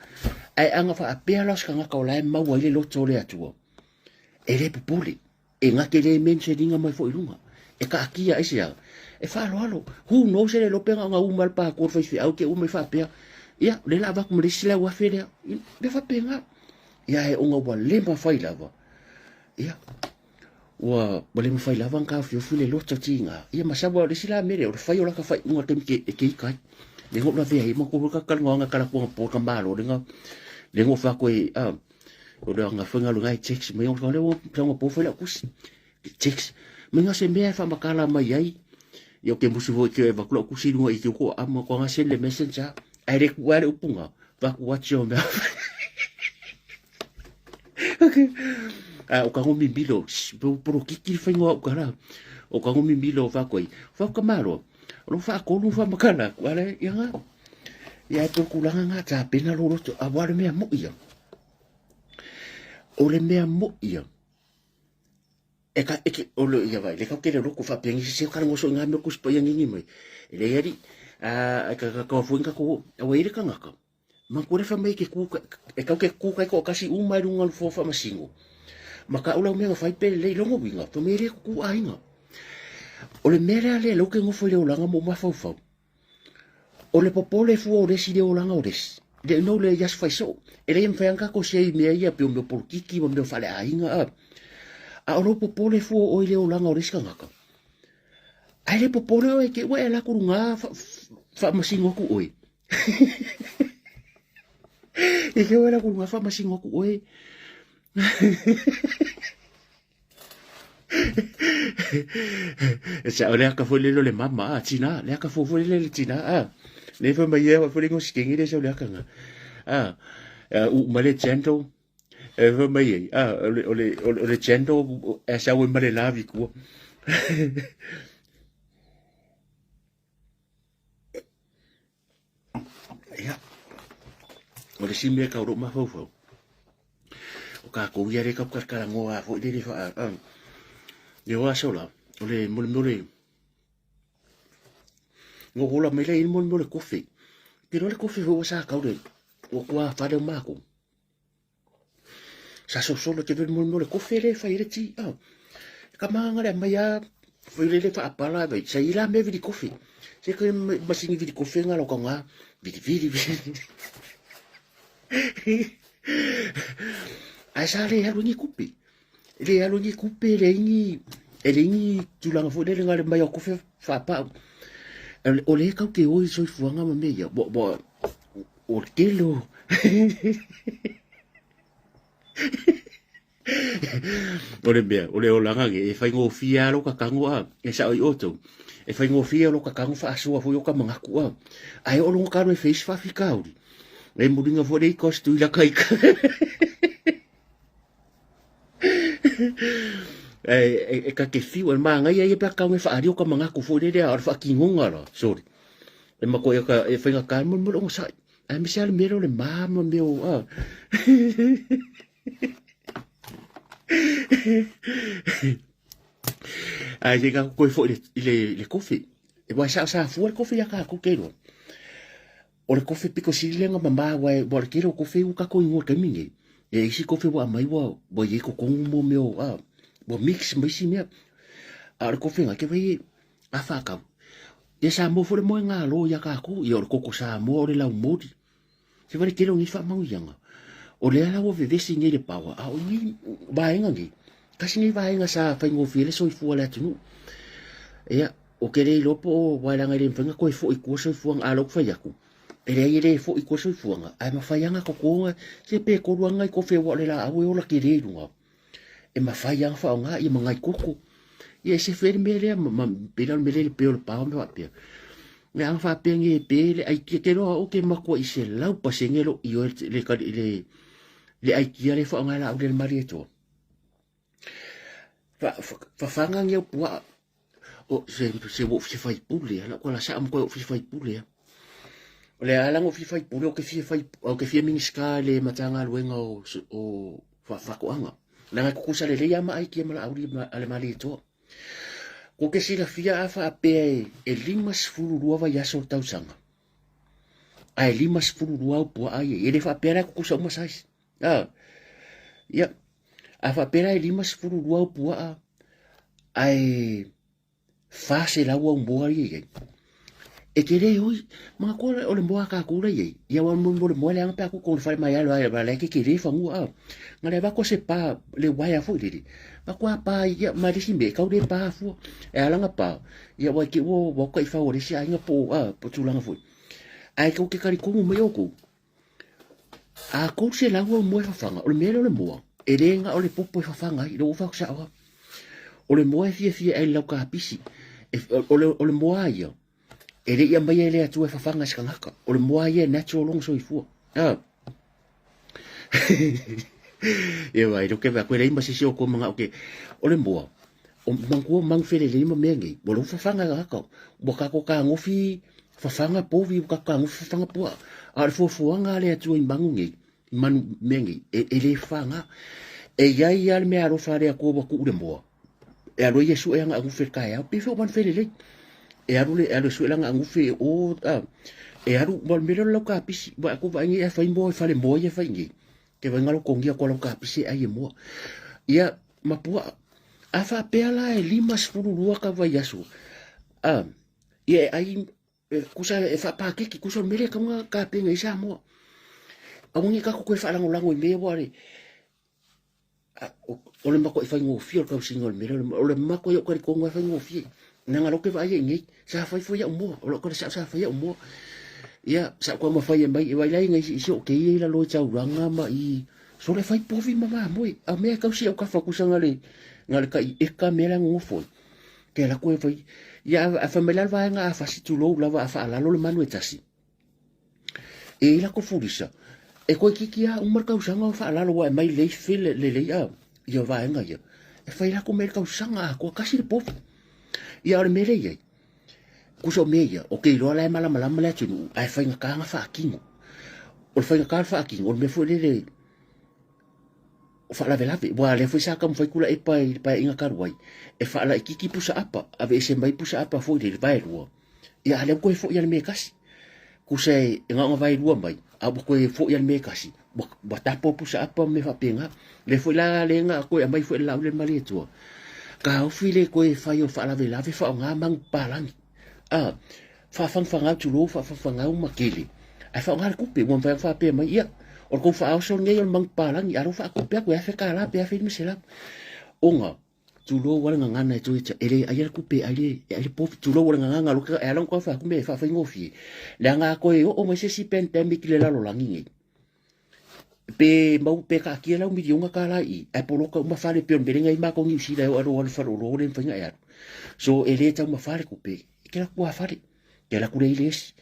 Ae a na faapea la o se tagata o la e maua ai le loto o le Atua, e le popole, e na te le mention-ina mai foi i luga. E kaatia aisea? E faaaloalo. Who knows e le iloa pe na ona uma le pākua o le faifeau te uma i faapea, ia, o lea o le a avatu ma le isi 100,000 lea. Mea faapena. Ia ae ona ua le mafai lava. Ia. Ua ua le mafai lava ona taofiofi le loto tiga. Ia ma sau le isi la mele o le fai o laka faaiuga taimi ke e ke ika ai. Le ngo lavea ai ma ko ka kalonga kala kuanga po ka malo le nga le ngo fa ko e a o le anga fai ngalo ngai text mai o le o nga po fai la kusi text mai nga se mea e faamakala mai ai ia ke musu foi ke va kula kusi lunga i ke ko ama ko nga send le messenger ai le ku ale upunga va ku watch o mea. Okay. Ah, o ka ngomi milo, poro kiki le whaingoa o kara. O ka ngomi milo o whakoi. Whaka maro. O lo whakolu wha makala. Ku ale, ia nga. Ia e tōku langa ngā tā pena lo roto. A wale mea mo ia. O le mea mo ia. E ka, e ke, o le, ia vai, le kau kere roko whapengi se seo kara ngoso i ngā mea kusipa ia ngingi mai. E le ari, a, e ka ka ka fuinga ko, a wai re kangaka. Ma kore fa mai ke ku e kau ke ku kai ko kasi u mai runga fo fa masingo. Ma ka ula mea fai pele le longo winga fa mere ku ainga. O le mea le lo ke ngofo le olanga mo mafaufau. O le popole fu o resi le olanga o resi. Le no le yas fai so. E le mfai anga ko sei mea ia pe o mea polokiki ma mea fale ainga a. A o lo popole fu o le olanga o resi kangaka. Ai le popole o e ke ua e la kurunga fa masingo ku oi. E ke wela ku ngafa masingo ku oe. E sa ole aka fo le le mama a tina, le aka fo fo le le tina a. Le fa mai e fo le ngo sikengi le sa le aka nga. A u ma le gentle e fa mai e a ole ole ole gentle e sa we ma le lavi ku. Ia, o le isi mea kau lou mafaufau, o kākou ia le kau kalakalagoa foi lele faa le o aso la, o le mo le mea o le gogola mai lea i le mo le mea o le kofe. Ke iloa le kofe foi ua sa kau le ua kua fale o mākou. Sa sosolo te vele mo le kofe le fai le ti. Ah. Ka manga le mai a foi le le faapala vai. Sa ila me vili kofe. Se ke masingi vili kofe nga lo ka nga vili vili vili. Ai sa le alu ni kupe. Le alu ni kupe le ni e le ni tulaga foi le nga le mai o kofe faapa. O le kau ke oi soifuaga ma mea ia. Bo bo o le tele o O le mea, o le olaga ge, e faigofie lava lou kakago a, e sao i outou, e faigofie lou kakago faasoa foi o ka mangaku a, ae oo loga ka alu e fai isi faafitauli, e muliga foi le ika o se tuilaka ika. E ka te fiu, e māngaia ia pea kau e whaari o ka mangaku foi lele a o le whaakinoga la, sorry. E mako e ka e whainga kā mo mo longo sai. Ai me se ale mero le mama me o a. Ai se ka koe foi le le le kofi. E wai sa sa fua le kofi ya ka ku ke ro. O le kofi piko sili lenga mamā wa e wa le tele o kofi u kako ingoa taimi nei. E isi kofi wa mai wa wa i ko kongu mo meo a wa mix ma isi mea. A o le kofi nga ke wai a whakau. Ia Samoa fo le moe ngā lō ia kākou, ia o le koko Samoa o le lau mori. Se wale tele o nei whaamauianga. O lea la ua vevesi nei le pawa, a o nei vaega nei, kasi nei vaega sa faigofie le soifua le atunuu. Ia, o ke le iloa po o waelanga i le mawhainga koe fo'i kua soifuaga, a lou whai aku. E leai e le fo'i kua soifuaga, ae mawhai anga kokoonga, se pe kolu anga i kofe ua o le laau e ola ke le i lunga. E mawhai anga whaonga ia mangai koko. Ia e se whele mea lea, ma, ma, pena o le mele le peo le pao me wapea. Me anga whapea nge e pe le ai kia te roa o ke makua i se lau pasenge lo i o le, le, le, le ai kia le whaonga la au le mari e toa. Fafanga nge pua o se se wo fia fai pule ala ko la sa am ko fia fai pule. O le ala ngo fia fai pule o ke fia fai o ke fia minista le matanga luenga o o fakoanga. La nga kukusa le leia ma ai kia mala auri ma ale mali to. Ko ke sila fia afa a pe e 52 vai aso tausanga. Ai 52 au pua ai e le fa pe ala kukusa uma sais. Ah. Ia. A faapea e 52 au puaa, ae 400 au moa ia i ai. E te le oi, manatua o le moa a tatou la i ai, ia aua mo le moa leaga pe a tuu i le fale mai alo ai la e tetele fanua a. Na le avatu se pa le uaea foi lele, avatu a pa ia ma le isi mea e tau le pa fua. E ala ona pa, ia aua i te i ua ua taifau a le isi aiga po o a po o tulaga foi. Ae tou te talitonu mai outou, a 300 au moa e fafaga, o le mea lea o le moa, e le na o le popo e fafaga ai, lea ua ou fai atu sao lava. O le moa e fiafia e ai i le laukapisi, e, o, le, o le moa a ia, e le i aumaia e le Atua e fafaga e se tagata. O le moa ia e natural lona soifua. Ah. Ia vai, no ke vai, koe lei ma sisi o koe manga o ke, o le moa, o manatua o manu felelei ma mea nei, ua lou fafaga e tagata, ua kako kagofi fafaga povi, ua kako kagofi fafaga puaa. A o le fuafuaga a le Atua i manu nei, manu mea nei, e, e le fafaga. E iai lava le mea alofa a le Atua ua tuu le moa, e alu ai e sue ana agufe i le taeao, pei foi o manu felelei. E alu le, e alu e sue lana agufe e o, a, e alu, ma o le mea lea o le laukapisi, ua aku vaai nei a fai moa i fale moa ia e fai nei, ke vaai ngalo togia koa laukapisi e ai e moa. Ia, ma puaa, a faapea la e 52 ka vaiaso, a, ia e ai, e, kusa e faapakeke, kusa o le mea lea e tatau ona tapena ai Samoa. Aua ne i tatou toe faalagolago i mea ia ua le, o le matuai faigofie o le tausiga o le mea lea, o le matuai ou talitonu lava e faigofie. Leaga o lea ou te vaai ai nei, sa fai foi au moa, o lau tala sao sa fai au moa. Ia, sa ou taumafai e mai, e vaai la i nai isi o kei i lalo i taulaga ma i, sole fai povi ma mamoe. A o mea e tausi au kafa kusa na le, na le tai eka mea la e nonofo ai. Ke ala koe fai, ia a fai mai la le vaega a fasi tulou lava a faalalo le manu e tasi. E i lako fulisa, e koe kiki a uma le tausaga o faalalo ua e mai lei fele lelei a ia vaega ia. E fai lako mea i le tausaga atoa tasi le povi. Ia o le mea lea i ai, kusa o mea ia, o ke iloa la e malamalama le atunuu, ae faigata ona faatino. O le faigata o le faatino, o le mea foi lele, o faalavelave, aua o lea foi sa taumafai Tuilaepa i le Paeaiga talu ai, e faalaitiiti pusa apa, aveese mai pusa apa foi lele vaelua, ia a lea ua toe foi lava i le mea e tasi. Tusa e na ona vaelua mai, a ua toe foi lava i le mea e tasi, ua, ua tapo pusa apa ma mea faapena. Lea foi la lea na toe aumai foi e le Laauli le Malietoa, taofi le toe fai o faalavelave faaaoga manupapalagi. A, faafagafagau tulou, faafagafagau ma tele, ae faaaoga le tupe. Ua mafai ona faapea mai, ia, o le tou faaoso lenei o le manupapalagi, a o lea ua faatupe atu e $1000 pe $1500. Ona, tulou lava le gagana e toe, e le aia le tupe e ai le, e ai le povi. Tulou le gagana, e ala ona tau fai atu mea e faafaigofie, leaga a toe oo mai se isi pandemic i le lalolagi nei, pe mau pe taatia lau miliona tala i i, ae poloka uma fale pei o le mea lea na i ai matou Niu Sila e oo aloa le faleoloa le mafai ona e alu. So e le taumafa le tupe, e te alu atu lava fale, e te alu atu lea i le esi,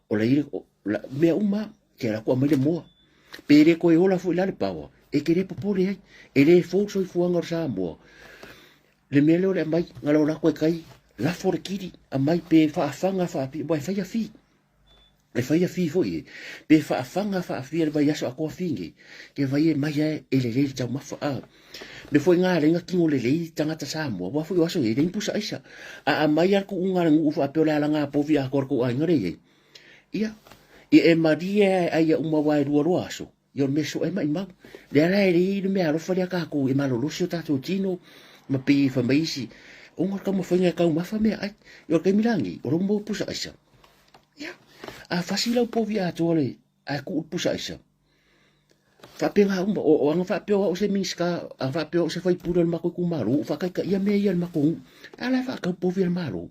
o la i la, mea uma, e te alu atu aumai le moa. Pe le toe ola foi la le paoa, e te le popole ai, e le fou le soifuaga o le Samoa. Le mea lea o le aumai, na o latou e tai, lafo le kili, aumai pe faafaga faapia, aua e fai afi. E fai afi foi e, pe faafaga faafia le vaiaso atoa afi nei, ke vai e mai ae e lelei le taumafa. A me foi ngā lenga tino lelei tangata Samoa, wā foi o aso e lein pusa aisa. A a mai a ku unga le ngu wha pe o le ala ngā povi a kor ko ainga le ei. Ia, ia e marie ai ai ia uma wā e rua roa aso. Ia o le mea soa e maʻimau. Lea la e leai le mea alofa lea kākou e malolosi o tātou tino ma pei e fai mai isi, ona o le taumafaiga e taumafa meaai. Ia o le taimi la lenei, o lou mau pusa aisa. Ia, a fasi lau povi atoa le, ae tuu le pusa aisa. Faapena uma, o, o aga faapea o au se Minisita, aga faapea o au se faipule o le matou itumalo, ua faataitaia mea ia i le matou nuu. A la e faatau povi a le Malo.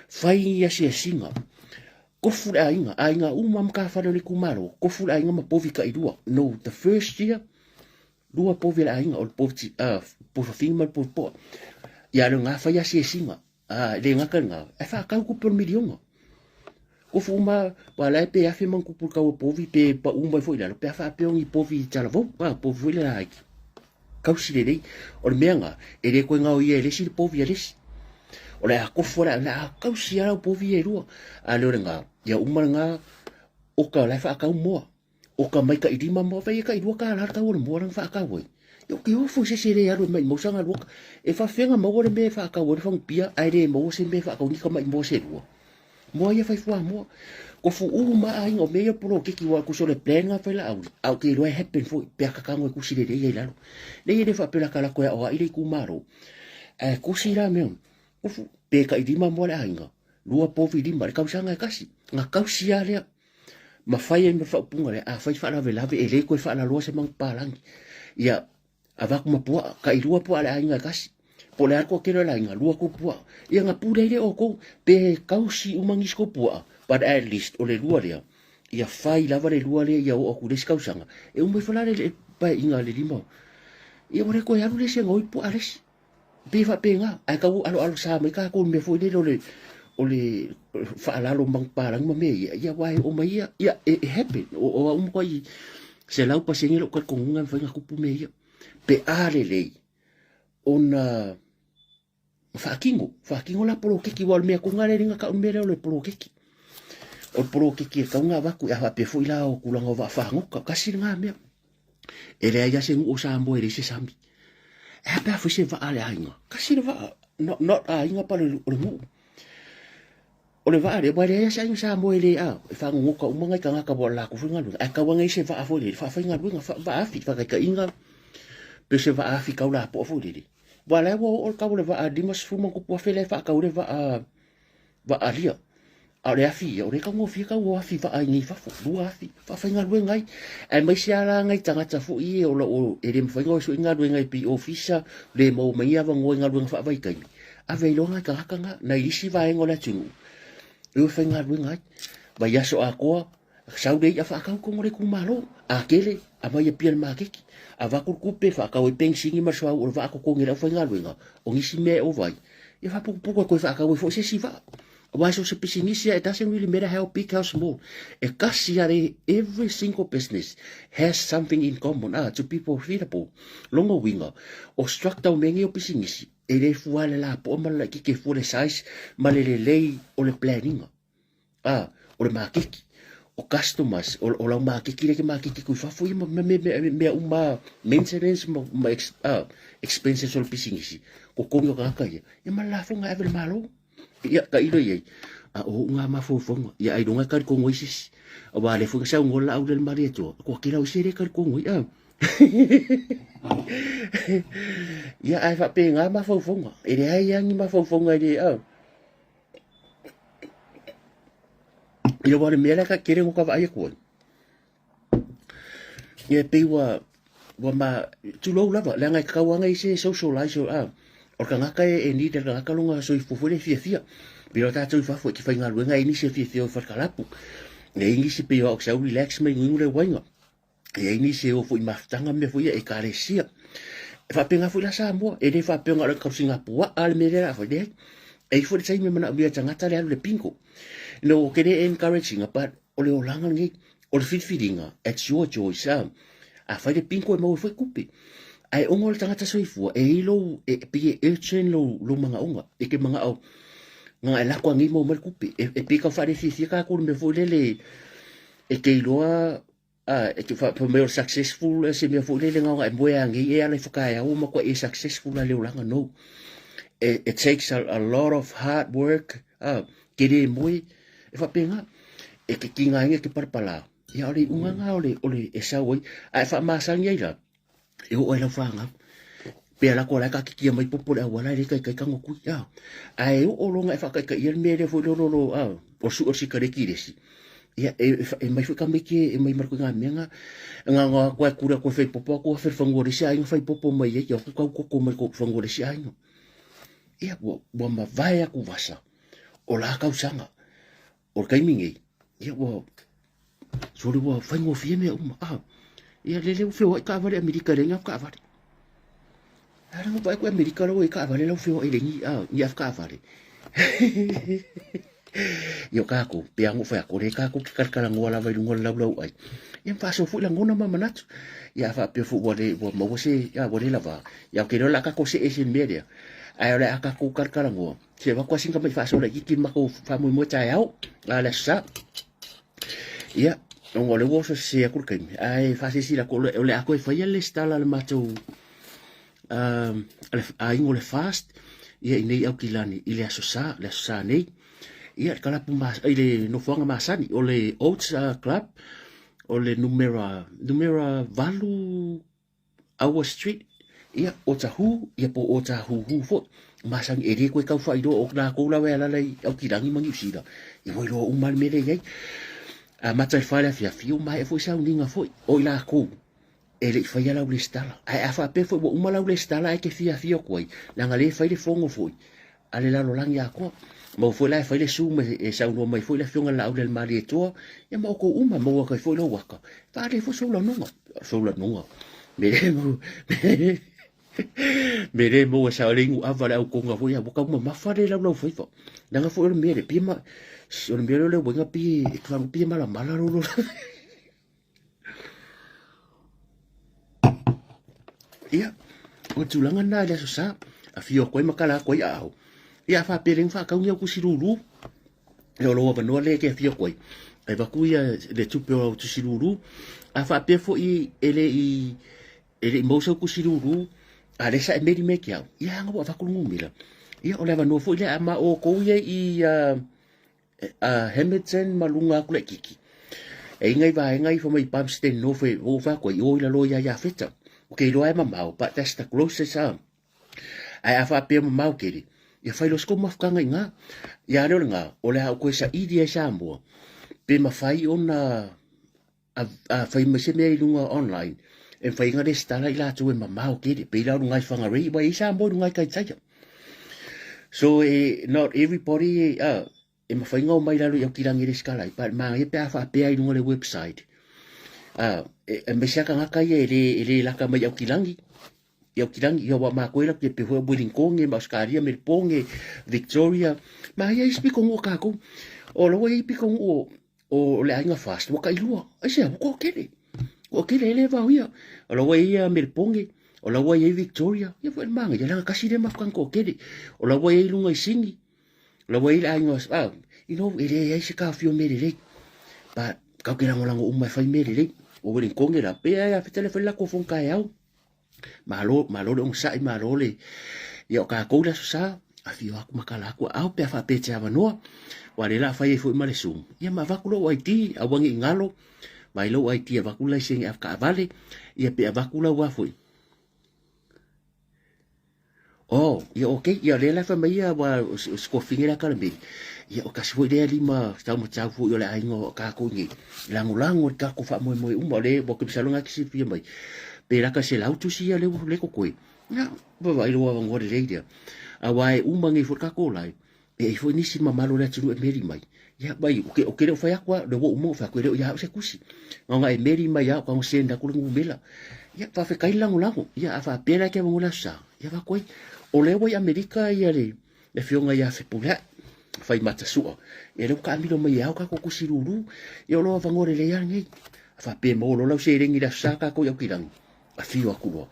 Fai asiasiga. Kofu le aiga, aiga uma matafale o le itumalo, kofu le aiga ma povi tailua. No, the first year, lua povi a le aiga, o le povi, povi fafine ma le povi poa. Ia le ngā whai asiasiga, le gata le ngā, e whakau kupe o le miliona. Kofu uma, wa lae pe afe mang kupu kau povi, pe pa uma foi lalo, pe a whaapeo ni povi talavou, povi foi le laiki. Kausi lelei, o le mea ngā, e le koe ngao ia e le isi le povi a le isi. O le a kofo le a kausi a lau povi e lua. A leo le ngā, ia uma le ngā, o ka lai whaakau moa. O ka mai ka i lima moa, whai e ka i lua ka la tau o le moa ranga whaakau ai. Ia o ke ofo se se le alu e mai mausanga lua. E whawhenga maua le mea e whaakau ai le whangupia, ai le maua se mea e whaakau ni ka mai moa se lua. Moa ia fai fuamoa. Ko fu uma aiga o mea ia poloketi ua kusa o le plan nga fai Laauli. A o te iloa e happen foi pe a kakago e kusi lelei ai lalo. Nei e le faapea la lako e aoai le itumalo. Ae kusi la mea ko fu pe kai lima moa le aiga. 2 povi lima, le tausaga e kasi, na kausi lava lea. Ma fai ai ma le faaupuga lea, afai faalavelave e le toe faalaloa se manupapalagi. Ia, avatu ma puaa, tailua puaa a le aiga e tasi. Po o le a le toatele o le aiga, lua tou puaa. Ia na pule ai lea outou, pe tausi uma nisi tou puaa, but at least o le lua lea, ia fai lava le lua lea ia oo atu i le isi tausaga, e uma ifo la le paeaiga a le lima. Ia ua le toe alu le isi e gaoi puaa a le isi. E pei e faapena, ae tau aloalosa mai tatou i le mea foi lele o le o le faalalo manupapalagi ma mea ia, ia aua e oo mai ia, ia e happen. O au matuai 100% lou talitonuga e mafai ona tupu mea ia. Pe a lelei ona faatino, faatino la poloketi, aua o le mea tonu lava lea e le na tau le mea lea o le poloketi. O le poloketi e tatau ona avatu, a faapea foi la o tulaga o vaafagota, tasi lena mea. E leai lava se nuu o Samoa e leai se sami. E a pe a fai se vaa a le aiga? Tasi le vaa, not, not aiga pa o le nuu. O le vaa lea, ua leai lava se aiga Samoa e le a, e fagogota uma nai tagata ua latou foi galuega. Ae tau ane ai se vaa foi lele, faafaigaluega, vaa afi, faataitaiga, pe se vaa afi tau lapoa foi lele. Ua la ua oo le tau o le vaa 50 ma tupu afe lea e faatau ai le vaa vaalia. A o le afi ia, o lea e taugofie tau o afi vaa i nei fafo, 2 afi, faafaigaluega ai. Aemaise lava la nai tagata foi ia o lo o e le mafai ona o e sue galuega i pei ofisa, le maua mai ni avanoa i galuega faavaitaimi, ave ai loa nai tagata na, nai isi vaega o le atunuu e o e faigaluega ai. Vaiaso atoa, sau le i'a faatau tonu o le itumalo, a tele, aumai Apia i le maketi, avatu le tupe, faatau ai penisini ma le suauu o le vaa totogi e le aufaigaluega, o nisi mea e ova ai, ia faaputuputu e toe faatau ai foi se isi vaa. Aua so se pisinisi it doesn't really matter how big, how small. E kasi lava le every single business has something in common ah, to be profitable. Lona uiga, o structure o mea nei o pisinisi, e le fua le lapoa ma le laitiiti, e fua le size ma le lelei o le planning. Ah, o le makeki, o customers, o lau makeki lea e te makeki atu i fafo ia ma mea uma maintenance ma expenses o le pisinisi, totogi o tagata ia, ia ma le lafoga e ave i le Malo. Ia, tailo i ai, a o ou ngā mafaufauga, ia ailoga e talitonu ai se isi. Aua o lea foi na saunoa le laau lea i le Malietoa, kua tele au isi e le talitonu ai, a. Ia, ae faapena mafaufauga, e leai lava ni mafaufauga e le, a. Ia, aua o le mea lea e tele ona ta vaai atu ai, Ia e pei ua, ua ma, tulou lava, leaga e tatau lava ona i ai se socialize, a, o le tagata e need e le tagata lona soifua foi lea e fiafia. Pei o tatou i fafo e te faigaluega e i ai nisi e fiafia o i falikalapu, e i ai nisi pei o au sau relax ma inuinu le uaina, e i ai nisi e o foi i mafutaga ma mea foi ia ekalesia. E faapena foi la Samoa, e le faapea na o le tausiga puaa le mea lea o le a fai, leai. E i ai foi le taimi e manaomia e tagata le alu i le bingo. No, ou te le encourage ina, but o le olaga lenei, o le filifiliga, it's your choice, a. Afai le bingo e maua ai foi tupe. Ae ona o le tagata soifua, e i ai lou, e pei e urgent lou, lou manaoga. E te manao, na e lako anei maua mai le tupe. E, e pei e tau faalefiafia tatou i le mea foi lele, e te iloa A, e te wha mai o successful e se mea foi lele ngā e moe angi e ala i whakaea o makoa e successful a leo langa no. It, it takes a lot of hard work, a, ke re moe, e whapenga, e ke ki ngā inga ke parapala. Ia ole unga ngā ole, ole e sau ai, a e whaamasangi ai la, e oo ai lau whāngau. Pea la koa lai ka kikia mai popo le auala e le kaikai kango kui, a. A e oo longa e whakaikai ia le mea lea foi lolo lo, a, o su o sikareti lesi. Ia, e, e, e mai foi ka meke, e mai marko ngā mea ngā, ngā ngā koe kura koe whai popo ako a whango le si ainga whai popo mai ai, ia ku kau koko mai ko whango le si ainga. Ia, ua, ua mavae aku vasa, o la kausanga, O le taimi nei, ia ua, sole ua faigofie mea uma. Ah, ia lele ua feoai taavale Amerika e leai ni afu taavale. A lea ua vaai atu Amerika la ua i ai taavale la ua feoai e leai ni, ah, ni afu taavale. Ia o kākou, pei lava ona ou fai atu, o lea kākou te talatalanoa lava i luga o le laulauai. Ia ma faasoa foi lagona ma manatu. Ia a faapea foi ua le, ua maua se, ah, ua le lava. Ia ou te iloa o le a kākou see ese i le mea lea. Ae o le a kākou talatalanoa. Se avatu lava sina tamai faasoa laitiiti i le matou faamoemoe taeao, a le Aso Sa. Ia, ona o lea ua oso sese atu le taimi, ae faasilasila atu o le a toe faia le lesitala a le matou aiga o le FAST ia i nei Aukilani i le Aso Sa, le Aso Sa nei. Ia, le kalapu i le nofoaga masani o le Oats Club, o le numera, numera 8 Our Street, ia, o Tahu, ia po o Tāhuhu foi. Masani e le koe tau faailoa o lakou lava e alala i Aukilagi ma Niusila, ia ua iloa uma le mea lea e i ai. Amata i le 4 i le afiafi, ua maea foi sauniga foi o i lakou e le i faia lau lesitala. Ae a faapea foi ua uma lau lesitala ae te fia afio atu ai, leaga lea e fai le fono foi a le lalolagi atoa. Maua foi la e fai le Zoom e saunoa mai foi le afioga i le Laaulialemalietoa, ia ma outou uma, maua atu ai foi lou ata, faaali ai foi sou lanoga, sou lanoga, me le me le maua sa le inu ava le aukonga foi ua tau mamafa le laulau faiva leaga foi o le mea le pia ma o le mea lea o le uaiga pie e te fagu pie malamala lolo. Ia, o le tulaga lena i le aso Sa, afio atu ai ma tala atu ai aao. Ia, a faapea le faatau ni au tusi lulu, ia o lou avanoa lea e te afio atu ai. E avatu ia le tupe o au tusi lulu. A faapea foi e le i e le i maua sau tusi lulu, a lea sa e meli mai ke au, ia aga ua avatu le numera. Ia o le avanoa foi lea, a ma outou ia i Hamilton ma luga atu laititi. E i ngai vaega i fai mai Palmerston North e o fa atu ai o i lalo ia Iafeta. O ke iloa e mamao, but that's the closest ah. Ae a faapea mamao tele, ia fai loa se kou mafutaga i ina. Ia a lea o lena, o le a ou toe saili ai Samoa, pe mafai ona a fai mai se mea i luga online, e mafai ona resitala i latou e mamao tele, pei la o luga i Whangarei, ua i ai Samoa i luga i Kaitaia. So, e, not everybody, e mafai ona omai i lalo i Aokilangi e resitala ai, but manaia pe a faapea i luga o le website. E, aemaise lava tagata ia e le, e le laka mai i Aokilangi, i Aokilangi, ia ua matou e latou te pei foi o Wellington ma Australia, Melbourne, Victoria, ma ia isi pitonuu o tatou. O la ua i ai pitonuu o, o le aiga Fast, ua tailua. Aisea, ua toatele. Toatele e le vaoia. O la ua i ai Melbourne, o la ua i ai Victoria, ia foi le manaia, leaga tasi lea mafutaga toatele. O la ua i ai luga i Sini, o la ua i ai le aiga, ah, you know, e leai se taofia o mea lelei. But, tatou te lagolago uma e fai mea lelei. O Wellington la, pe ai a fetele fai le latou fono taeao. Malo, malo le onosai, malo le... Ia o tatou le Aso Sa, afio atu ma tala atu aao pe a faapea e te avanoa. Ua le la fai ai foi ma le Zoom. Ia ma avatu lou ID, aua ne i galo, vaai lou ID avatu le laisene avetaavale, ia pe avatu lau a foi. Oh, ia okay, ia lea la fai mai ia ua o se kofine la kalameli. Ia o tasi foi lea lima taumatau foi o le aiga o kākou nei. Lagolago i le tatou faamoemoe uma o le ua ke masalo na te silafia mai. Pe laka se lau tusi ia le le kokoe. Ia, vaavaai lou avanoa lelei lea. Aua e uma nei foi le tatou live. E i ai foi nisi mamalu o le atunuu e meli mai. Ia, mai, o ke, o ke le o fai atu a, le ua uma o fai atu e le o ia au se tusi. Na ona e meli mai a, o ka send atu le numera. Ia, faafetai le lagolago. Ia, a faapea la e te avanoa le Aso Sa, ia avatu ai. O lea ua i Amerika ia le, le afioga ia Fepuleai, Faimata Sua. Ia lea ua taamilo mai e ao tatou tusi lulu. Ia o lou avanoa lelei lava lenei. A faapea e maua loa lau seleni i le Aso Sa tatou i Aukilani, afio atu loa.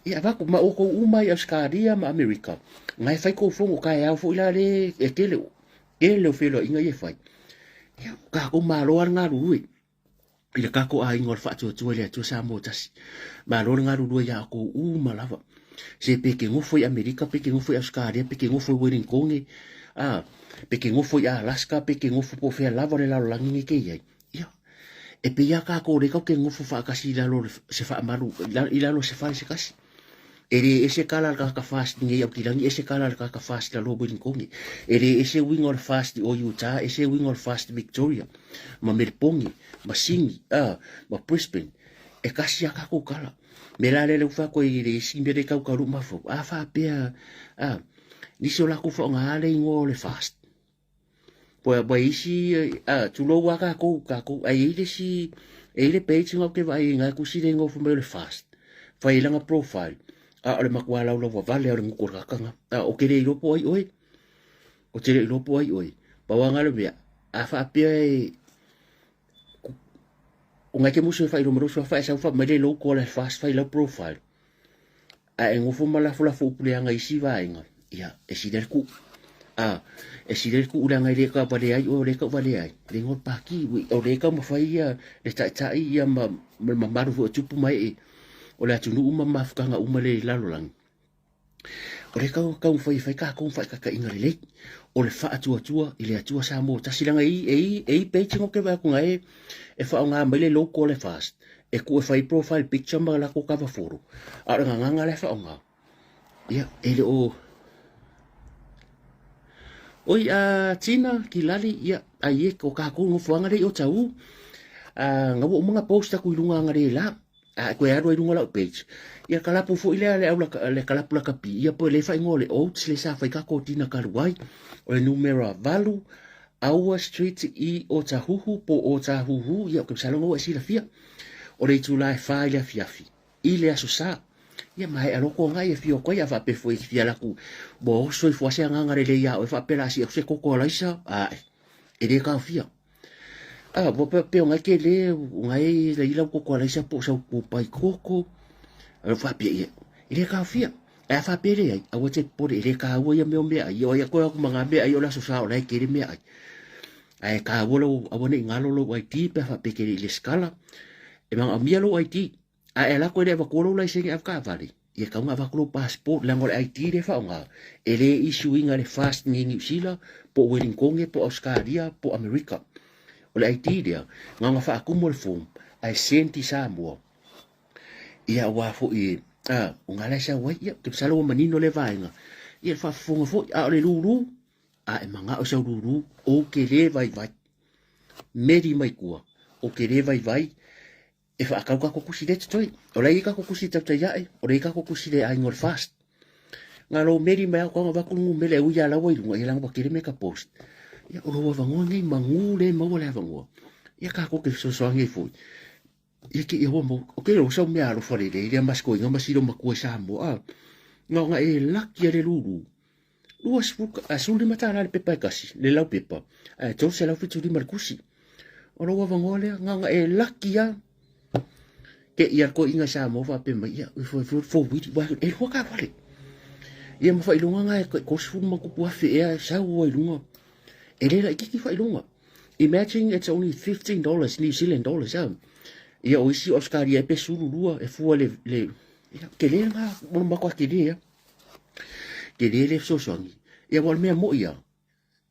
Ia avatu ma outou uma i Ausetalia ma Amerika, na e fai tou fono taeao foi la le e tele, tele o feiloaiga ia e fai. Ia, tatou malo lava le galulue i le tatou aiga o le Faatuatua i le Atua Samoa tasi. Malo le galulue ia outou uma lava. Se pe ke nofo i Amerika, pe ke nofo i Ausetalia, pe ke nofo i Wellington, a, pe ke nofo i Alaska, pe ke nofo po o fea lava le lalolagi nei ke i ai. Ia, e pei lava tatou lea tatou te nofo faatasi i lalo o se faamalu, i lalo o se fale se tasi. E le ese kala le tagata fast nei Aukilani, ese kala le tagata fast lalo o Wellington. E le ese uiga o le fast o Utah, ese uiga o le fast Victoria, ma Melbourne, ma Sydney, ma Brisbane. E tasi lava tatou kala. Me la lea le ufa koe i le isi mea le tau tau mafau. A faapea, nisi o latou faaaoga le igoa o le fast. Ua ua isi a tulou a tatou tatou ae i ai le isi e i ai le page na ou te vaai ai na e tusi le igoa fai mai o le fast fai ai lana profile a o le matua laulau vavale o le gutu o le tagata na a ou te le iloa po o ai oe ou te le iloa po o ai oe pau lava na o le mea a faapea e o nai te musu e faailoa mai lou suafa e sau fai mai le logo o le fast fai lau profile Ae e nofo ma lafolafo upu leaga i isi vaega, ia, e sili ai le kuu. A, e sili ai le kuu leaga e le tauvalea ai oe, o lea e tauvalea ai. Le igoa o le Pākī, o lea e taumafai ia le taitai ia ma, ma le mamalu foi o tupu ma ee o le atunuu ma mafutaga uma i le lalolagi. O lea e taumafai e fai tatou ma faataitaiga lelei. O le faatuatua i le Atua Samoa tasi leaga e i, e i, e i page na ou te vaai atu na e, e faaaoga mai le logo o le FAST e tuu e fai profile picture ma latou cover photo. A o le gagana la e faaaoga, ia, e le o... Oi a Tina Kilali, ia, ai e ko kākou nofoanga le i o tau. A nga ua uma nga post aku i lunga anga le la. A koe alu ai lunga lau page. Ia kalapu foi lea le aula le kalapu la kapi. Ia po le whaingoa le oats le sa whai ka kōtina kaluai. O le numera 8 Aua Street i Otahuhu po Otahuhu. Ia o ke msalonga ua e silafia. O le itula e wha i le afiafi. I le aso sa. Ia maea loko anga ia fia koe a faapea foi fia laku ua oso ifo a se agaga lelei iā oe faapea la siʻi atu se koko a laisa ae e le kaofia. A ua pea pea o ngai ke le o ngai lai lau koko a laisa po o sau pupai koko a lau faapea ia e le kaofia. Ae a faapea le ai aua te popole e le kāua ia mea o meaai ia o ai a koe aku ma ngā meaai o le aso sa o la e kele meaai. Ae kāua lou aua nei ngalo lou ID pe a faapea e ke le i lesitala e manaomia lou ID. A e lako e le avatua lou laisene avetaavale, ia tatau ona avatu lou passport leaga o le ID lea e faaaoga, e le issue ina le fast nei Niu Sila po o Uelinitone po o Ausetalia po o Amerika. O le ID lea, na ona faatumu le form ae send i Samoa. Ia aua foi a, o ngā la e sau ai, ia, ou te masalo ua manino lea vaega. Ia le faafofoga foi, a o le lulu, a e manao i sau lulu, ou te le vaivai. Meri mai tua, ou te le vaivai, E whaakau kako kusi le totoe. O lei kako kusi tau tai ae, o lei kako kusi le aingo le fast. Ngā lō meri mai au kaunga vaku ngu mele ui a laua i lunga, ia langa wakere me ka post. Ia o lou avangoa ngei mangū le maua le avangoa. Ia ka ko ke fesoasoani ai foi. Ia ke ia mo, o ke lo sau mea alofa le le, ia masko inga masilo makua i Samoa. A, ngā nga e laki a le lulu. 25 tālā le pepa e kasi, le lau pepa, ae 375 le kusi. O lou avanoa lea, nganga e laki a. Ke ia ko inga sa mo fa pe mai ia, fo fo fo wili wa e lua ka wale. Ia ma failonga nga e ko sifulu ma kupu afe ea sau ua i lunga. E le laititi failonga. Imagine it's only $15 New Zealand dollars. Ah. Ia o isi Australia e pe sulu lua e fua le le ia tele nga mo makoa tele ia. Tele le fesoasoani. Ia aua o le mea moi ia,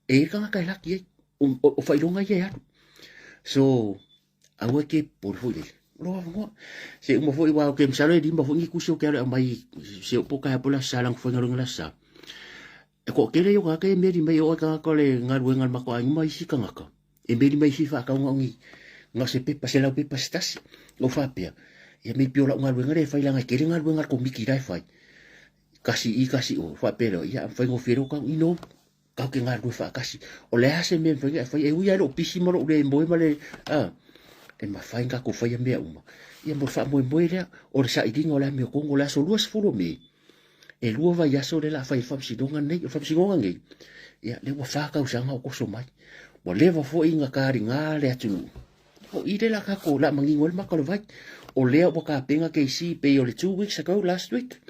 e i ai tagata e laki ai, o faailoga ia e alu. So, aua e te popole foi lele. O lou avanoa. Se uma foi, aua ou te masalo e lima foi ni kusi ou te alu e aumai se oo po o taeao po o le Aso Sa leaga faigaluega i le Aso Sa. E toatele ia o tagata ia e meli mai e oo lava i tagata o le galuega a le matou aiga ma isi tagata. E meli mai fia faatauga o ni na o se pepa, se laupepa se tasi. Na ou faapea, ia maybe o lau galuega lea e fai leaga e tele galuega a le komiti la e fai. Kasi i kasi o, faapea lea, ia faigofie lea o tau, you know, kau ke galulue faatasi. O le a se mea e mafai ona e fai, e ui lava i lou pisi ma lou le moe ma le, a, e mafai ona tatou faia mea uma. Ia mo le faamoemoe lea, o le sailiga o le amiotonu, o le aso 20 o Me, E lua vaiaso lea o le a fai ai le faamasinoga lenei. O le faamasinoga lenei, ia, lea ua fa tausaga o toso mai. Ua leva foi ona taliga le atunuu. O i lea la tatou, la manino ai le maka o le vai. O lea ua tapena keisi pei o le 2 weeks ago last week.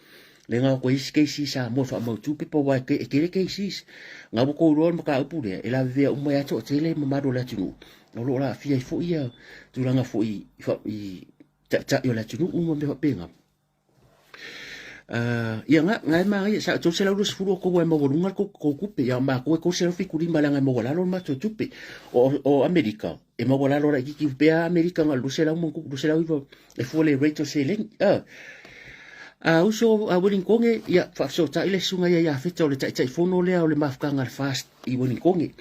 Le gao koe isi keisi i Samoa e faamautu pepa aua e tele cases. Nga ua tou iloa le mataupu lea, e lavevea uma ai lava toatele mamalu o le atunuu. O lo o laafia ai foi ia tulaga foi i taitai o le atunuu ma mea faapena. Ia nga, nga e manaia, sa 320 o kou e maualuga le kou tupe, ia o matou e 375 leaga e maualalo le matou tupe. O Amerika, e maualalo laitiiti pea Amerika na o le 200 ma ona tupu, 209 e fua le rate o seleni. A uso a Welingtone, ia faafesootai le susuga ia Iafeta o le Taitaifono lea o le mafutaga a le FAST i Welingtone.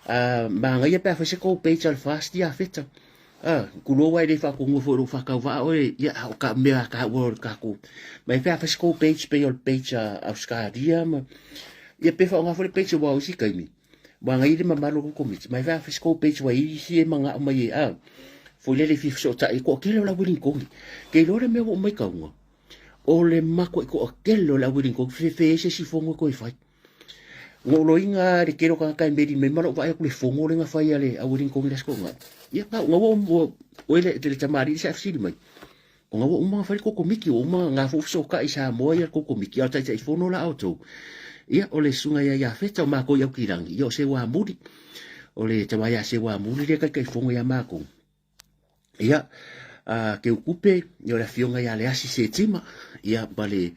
Manaia pe a fai se kou page a le FAST Iafeta. Ah, tulou ai le faatonua foi o lou faatauvaa oe, ia, a o ka mea a taua o le tatou. Ma e pe a fai se kou page pei o le page a Australia ma, ia pe faaaoga foi le page aua o isi taimi, ua agai le mamalu o le komiti, ma e pe a fai se kou page ua i ai isi e manao mai e, ah, foi lele e fia fesootai, e toatele o le auilingitoni. Ke iloa le mea ua ou maitauina, o le matuai toatele o le auilingitoni, fefe ai se isi fono e toe fai. Ua ou loiga le tele o tagata e meli mai ma lou vaai atu le fono lea na fai a le Auelinitoni i le Aso Toonai. Ia, na ua oe le tamalii sa e fesili mai, ona ua uma ona fai le tou komiti, ua uma ona foi fesootai i Samoa ia le tou komiti, a o le Taitaifono la a outou. Ia, o le susuga ia Iafeta, o matou i Aukilagi, ia o Seuamuli, o le tama ia Seuamuli lea e Taitaifono ia matou. Ia, a Keukupe, ia o le afioga ia Leasi Setima, ia ma le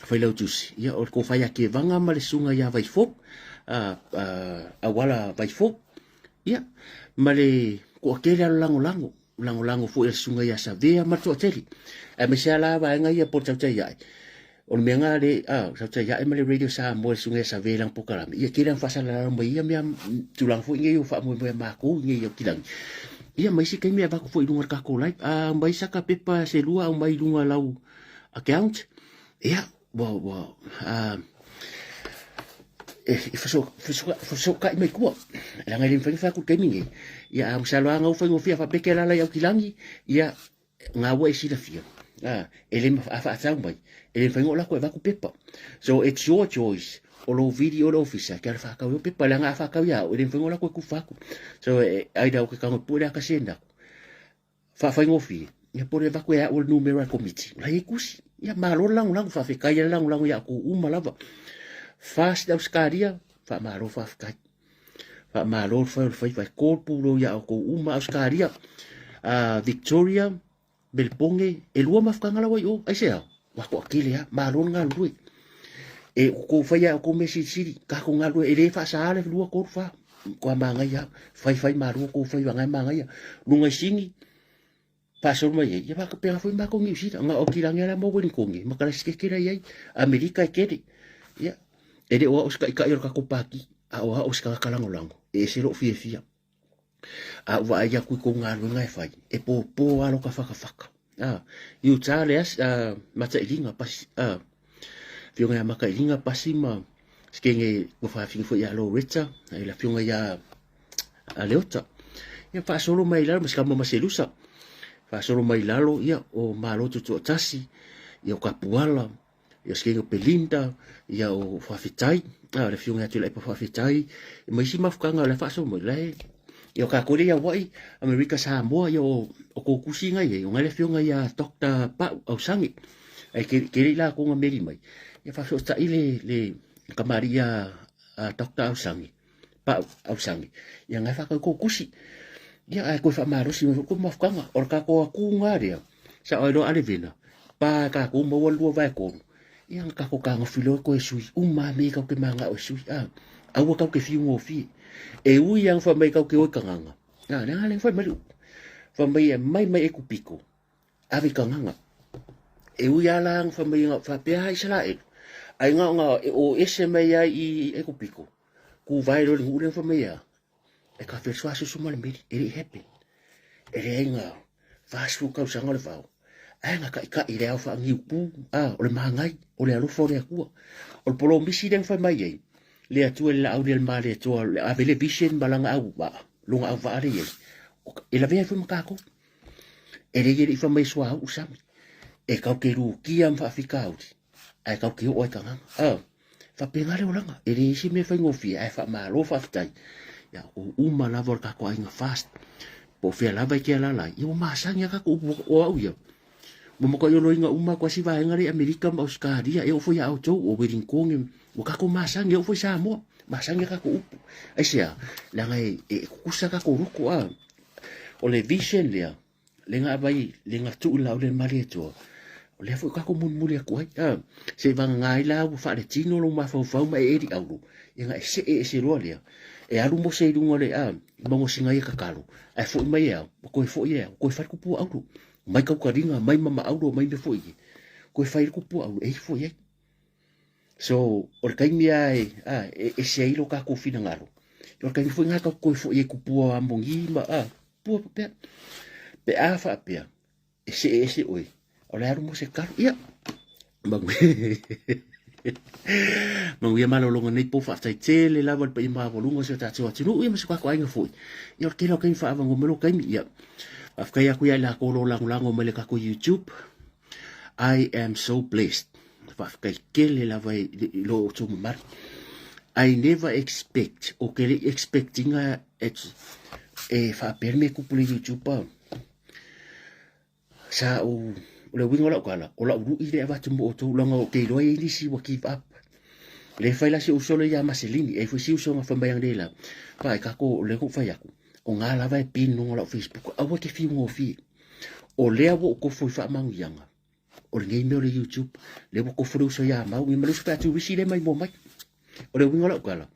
Failautusi, ia o le tofa ia Kevaga ma le susuga ia Vaifou, Auala Vaifou, ia, ma le toatele lava o le lagolago, lagolago foi a le susuga ia Savea ma le toatele. Aemaise lava la vaega ia po o le tautai ae. O le mea nga le, a, sa tai ae ma le Radio Samoa le susuga ia Save lana polokalame, ia tele ana faasalalau mai ia mea tulaga foi nei o faamoemoe a matou i nei aukilagi. Ia ma isi taimi e avatu foi i luga o le tatou live, a aumai saka pepa se lua aumai i luga o lau account, ia, ua, ua, a, e fesootai mai tua, leaga e le mafai ona fai atu i le taimi nei. Ia, a masalo lava na ua faigofie a faapea e te alaala i Aukilagi, ia, Nga ua e silafia, a, e le a faatau mai, e le mafai ona latou e avatu pepa. So it's your choice, o lou vili o le ofisa, ke ala faatau i pepa, leaga a faatau ia au, e le mafai ona latou e tufa atu. So e, aida o ke tago e pue le aka send atu. Faafaigofie, ia po o le avatu e au o le numera a le komiti, o la e i ai tusi. Ia malo le lagolago, faafetai le lagolago ia outou uma lava. FAST Ausetalia, faamalo faafetai. Faamalo le fai o le faiva e ko le pulou ia outou uma Ausetalia, Victoria, Melbourne, e lua mafutaga la ua i o, aisea? Ua toatele lava, malo le galulue. E outou faia e outou mea silisili, tatou galulue, e le faasaā le 2, 3, 4, matua manaia lava, faifai malu outou faiva, na e manaia. Luga i Sini, faasolo mai ai, ia faapena foi matou Niu Sila, na o Kilagi lava ma Ueligitone, ma Kalasikeke la i ai, Amerika e tele. Ia, e le o au o se taitai o le tatou pati, a o au o se tagata lagolago, e ese lou fiafia. A ou vaai atu i kou galuega e fai, e pōpō lava lota fatafata. A, i uta le asi, a, Matailiga, pasi, a, afioga ia Matailiga, pasi ma sikenge ua fafine foi ia Loretta, le afioga ia a Leota. Ia faasolo mai lalo ma si kama ma Selusa. Faasolo mai lalo ia o Malo Tutuatasi, ia o Kapuala, ia o Sikenge o Belinda, ia o Faafetai, a le afioga ia Tuilaepa Faafetai, ma isi mafutaga o le faasolo mai la e ia o tatou lea i Hawaii, Amerika Samoa, ia o Kokusi ngai ai, o ngai le afioga ia Dr. Pau Ausage. Ai ke ke le la ko nga meri mai. Ia faafesootai le le kamali'i a Dr. Ausage. Pau Ausage. Ia ngai whakau ko kusi. Ia ai koe whamalosi mai ko mafukanga. O ka ko aku ngā rea. Sa oi loa ale vena. Pa ka ko maua lua vai kolu. Ia nga ka ko ka ngawhilo ko e sui. Uma me kau ke manga o sui. A, aua kau ke whiu ngō E ui ang wha mai kau ke oi kanganga. A, nanga le whai mai Wha mai e mai mai e kupiko. Ave kanganga. E ui ala ang wha mai nga whapea hai sala e. Ai ngā ngā e o ese mai ai i e kupiko. Ku vai lo le hule fa mai a. E ka fe swa susu ma le meri, e le happen. E le ai ngā 40 tausaga o le vao. Ai ngā kai kai le au wha ngiu pu, a, o le mahangai, o le alofa o le akua. O le polo misi le whai mai ai. Le atua le au le ma le atua, le ave le vision ma langa au va, lunga au va le ai. E la vea fai makako. E le i fa mai swa au sami. E kau ke rukia mwhaafikauri. Ai kau ke o ai kanganga. A, Faapena le olaga, e leai se mea faigofie, ae faamalo faafetai. Ia, o uma lava o le tatou aiga FAST, po o fea lava e te alaala ai, ia ua masani lava tatou upu o au ia. Ua matuai oloina uma atu lava si vaega lea i Amerika ma Ausetalia, e oo foi ia outou, o Ueligitone, ua tatou masani, e oo foi i Samoa, masani a tatou upu. Aisea? Leaga e, e tutusa tatou loto, a. O le vision lea, le ga vai le ga tuu lau le Malietoa, o lea foi tatou mulimuli atu ai, a, se i vagana ai la ua faaletino lou mafaufau ma e eli auro, ia ga e see ese loa lea, e alu Mose i luga o le, a, mauga ia tatalo, ae foi mai e ao, ua toe foi e ao, toe fai le kupua auro, mai kaukaliga, mai mama auro, mai mea foi ia, toe fai le kupua auro, e ifo i ai. So, o le taimi lava e, a, e ese ai lo tatou finagalo, o le taimi foi lena tatou toe foi ai kupua amoni ma, a, pua pea. Pe a faapea, e see ese oe, o le alu mo se kalo, ia, manuia malologa nei po faafetai tele lava le paia maualuga o si o tatou atunuu ia ma si o tatou aiga foi. Ia o le tele o taimi faaavanoa mai lou taimi, ia faafetai atu ia i latou o lo o lagolago mai le tatou YouTube. I am so blessed. Faafetai tele lava i lo outou mamalu. I never expect, o ke le expectinga e faapea le mea kupu le YouTube a. Sa ou, o le uiga o lau tala, o lau lui le avatu mo outou, leaga ou te iloa e i ai nisi ua give up. Le fai la si ou uso lea ia Maselini, e fai si uso na fai mai anei la, pa e kako, o lea na ou fai atu, o ngā lava e pin luga o lau Facebook, aua te fiu gofie. O lea ua ou kofo i faamanuiaga, o lenei mea o le YouTube, lea ua kofo le uso ia Mau, ia ma le uso pe a turisi lea mai mua mai. O le uiga o lau tala,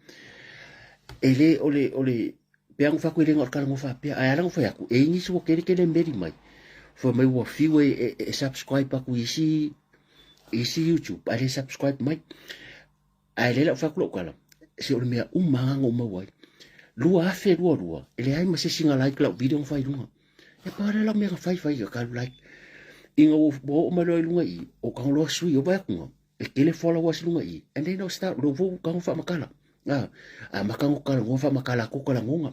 e le o le, o le, pe a na fai atu e le na o le talanoa faapea, ae ala na fai atu, e i ai nisi ua kele kele meli mai, fai mai ua fiu e, e, e subscribe atu i isi Isi YouTube ae le subscribe mai. Ae lea la ua fai atu lau tala, se o le mea uma lava na ou maua ai. 2022, e leai ma se isi na like lau video na fai i luga. E pau lea lau mea na fai fai ia ka alu like. Ina ua oo mai loa i luga i i, o tago loa sui o vaai atu na, e tele followers i luga i i, and then I start, lou foi ua tago faamatala. A, amata ona talanoa faamatala atu talanoga.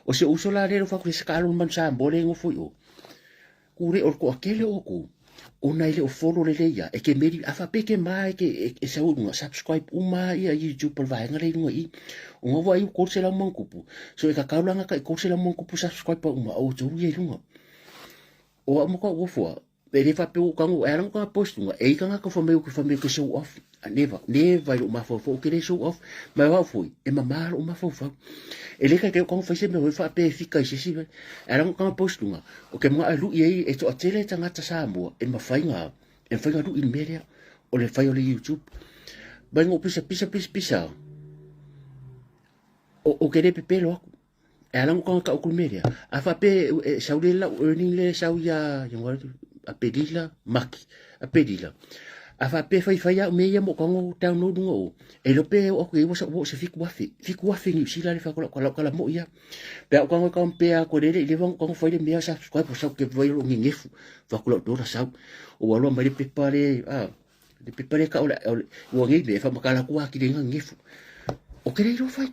O si ou uso la lea e alofa atu i se taalo manu Samoa lea e nofo i o, kure o le toatele o outou, ona e le o follow lelei ia, e te meli, a faapea e te ma e te e sau i luga, subscribe uma lava ia YouTube o le vaega lea i luga i i. Ona ua vaai ua 300+, so e tatau la ona tai 300+ subscriber uma o outou ia i luga. O au ma koʻu ofo a, E le faapea ua ou tago, e ala ona ou tago post luga, e i ai tagata fai mai ou te fai mai ou te show off. Never, never i lou mafaufau, ou te le show off. Ma o au foi, e mamā lou mafaufau. E le taitai ou tago fai se mea foi faapea e fika i se isi mea. E ala ona ou tago post luga, ou te manao e lui ai, e toatele tagata Samoa e mafai ona, e mafai ona lui i le mea lea, o le fai o le YouTube. Mai na ou pisa pisa pisa pisa, ou te le pepelo atu. E ala ona tau ku mea lea. A faapea e sau le lau earning le sau ia Apelila, Maki, Apelila. A faapea e faifai au mea ia mo kago download luga o. E iloa pe oo atu i ai ua oo se 7,000. 7,000 Niu Sila le fai atu lau tala moi ia. Pe a ou tago e compare atu e le i leva ona ou tago fai le mea subscribe o sau ke vai o lou gegefu. Fai atu lau dola sau. Ua alu mai le pepa le a le pepa le ka o le ua nei mea e faamatala atu atili ai gegefu. O ke le iloa fai.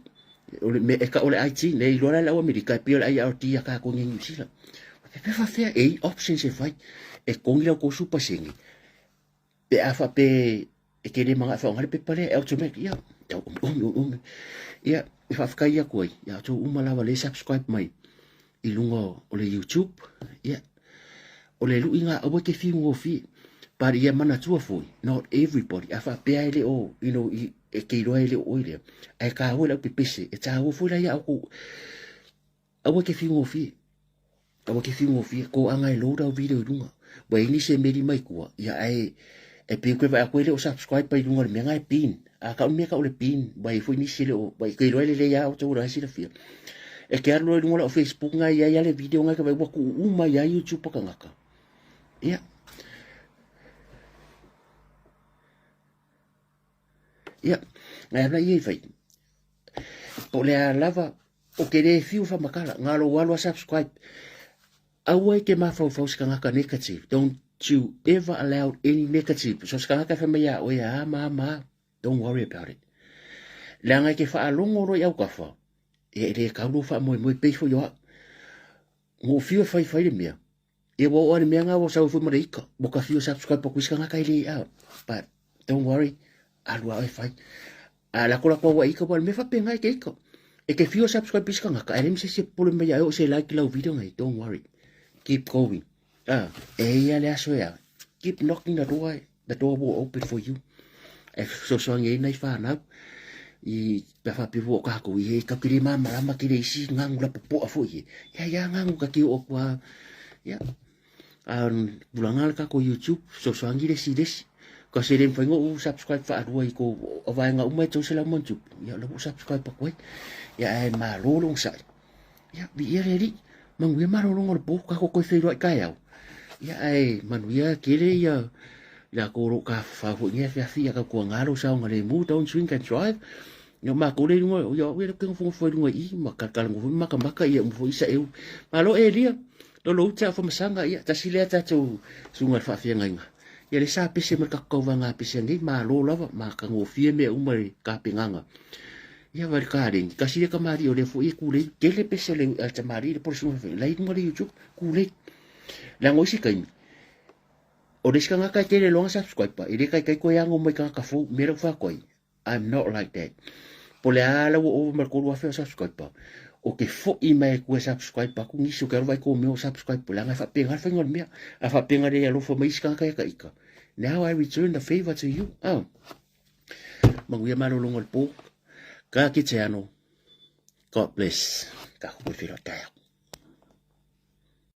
O le mea e ka o le IT nei iloa la le au Amerika e pei o le IRD a kākou nei Niu Sila. Pe faafefea e i options e fai e togi lau 30% pe a faapea e te le manao e faaaoga le pepa lea e automatic ia tau umi umi umi umi. Ia e faafetai atu ai ia outou uma lava lea e subscribe mai i luga o le YouTube. Ia o le luiga aua e te fiu gofie. But ia manatua foi, not everybody, a faapea e le o, you know, i, e te iloa e le o oe lea. Ae taua i lau pepese, e taua foi la ia outou. Aua e te fiu gofie. Aua e te fiu gofie, toaga e load au video i luga. Ua i ai nisi e meli mai tua, ia ae e pei ou te vaai atu e le o subscribe i luga o le mea na e pin. A kau le mea kau le pin, ua i ai foi nisi e le o, ua te iloa e lelei lava outou o la e silafia. E te alu loa i luga o lau Facebook na e i ai lava le video na e te vaai ua tuu uma ai lava YouTube a tagata. Ia. Ia, ngai ala ia i fai. Po o le a lava, o ke le fiu whamakala, ngā lou alu a subscribe. Aua e te mafaufau se tagata negative. Don't you ever allow any negative. So se tagata e whai mai a oe a ma ma, don't worry about it. Leaga e te whaalongo roi au kawha, e le kau lou whaamoemoe pei foi o au. Ngō fiu e whai whai le mea. Ia ua oo lava le mea lena ua sau ai foi ma le ika. Ua ka fiu e subscribe atu i isi tagata e le a. But don't worry, alu lava oe e fai. A lako lako au a ika, ua le mea faapena e te ika. E te fiu e subscribe i isi tagata, ae leai ma se isi e popole mai ia oe o se like i lau video nei. Don't worry, keep going. A, e i ai le aso e a. Keep knocking the door, the door will open for you. E fesoasoani ai nai whanau i pe a faapea ua o kākou i he kau ke le māmalama ke le isi ngagu la popoa foi e. Ia ia ngagu ka ki o kua ia. A tulaga le kākou YouTube fesoasoani le isi i le isi. Ka se le mawhai ngō subscribe whaalua i ko vaenga uma e 300+. Ia la ua subscribe aku ai. Ia ae malo le onosai. Ia, viia le Alii, manuia malologa o le po, kākou toe feiloai taeao. Ia, ae manuia tele ia i latou o lo o tafafao foi i lenei afiafi, ia tautuaga lou saogalemu, don't drink and drive. Ia, o matou lea i luga, ia au ia lea ou te nofonofo ai i luga i i, ma talatalanoa foi ma matamata, ia uma foi saeu. Malo Elia, lolo uta au famasaga, ia, tasi lea tatou susuga i le faafeagaiga. Ia, lea sa pese ma le tatou tauvaga pese nei, malo lava, matagofie mea uma i le tapenaga. Ia vai le kaleni, kasi lea kamali'i o lea foi e kulei, tele pese a le tamalii le pole susuga la i luga le YouTube, kulei. Leaga o isi taimi, o le isi tagata e tele loa na subscribe, e le taitai toe ago mai tagata fou, mea la ua fai atu ai, I'm not like that. Po o le a la ua ova ma le 3,000 o subscriber, o te foi mai atu e subscribe atu nisi o ke alu vai kou mea o subscribe, leaga e faapena le faiga o le mea, a faapena le alofa mai isi tagata ia ka ika. Now I return the favor to you. Oh. Manuia malologa o le po. Ka kite ano. God bless. Ka ku koe whenua taeao.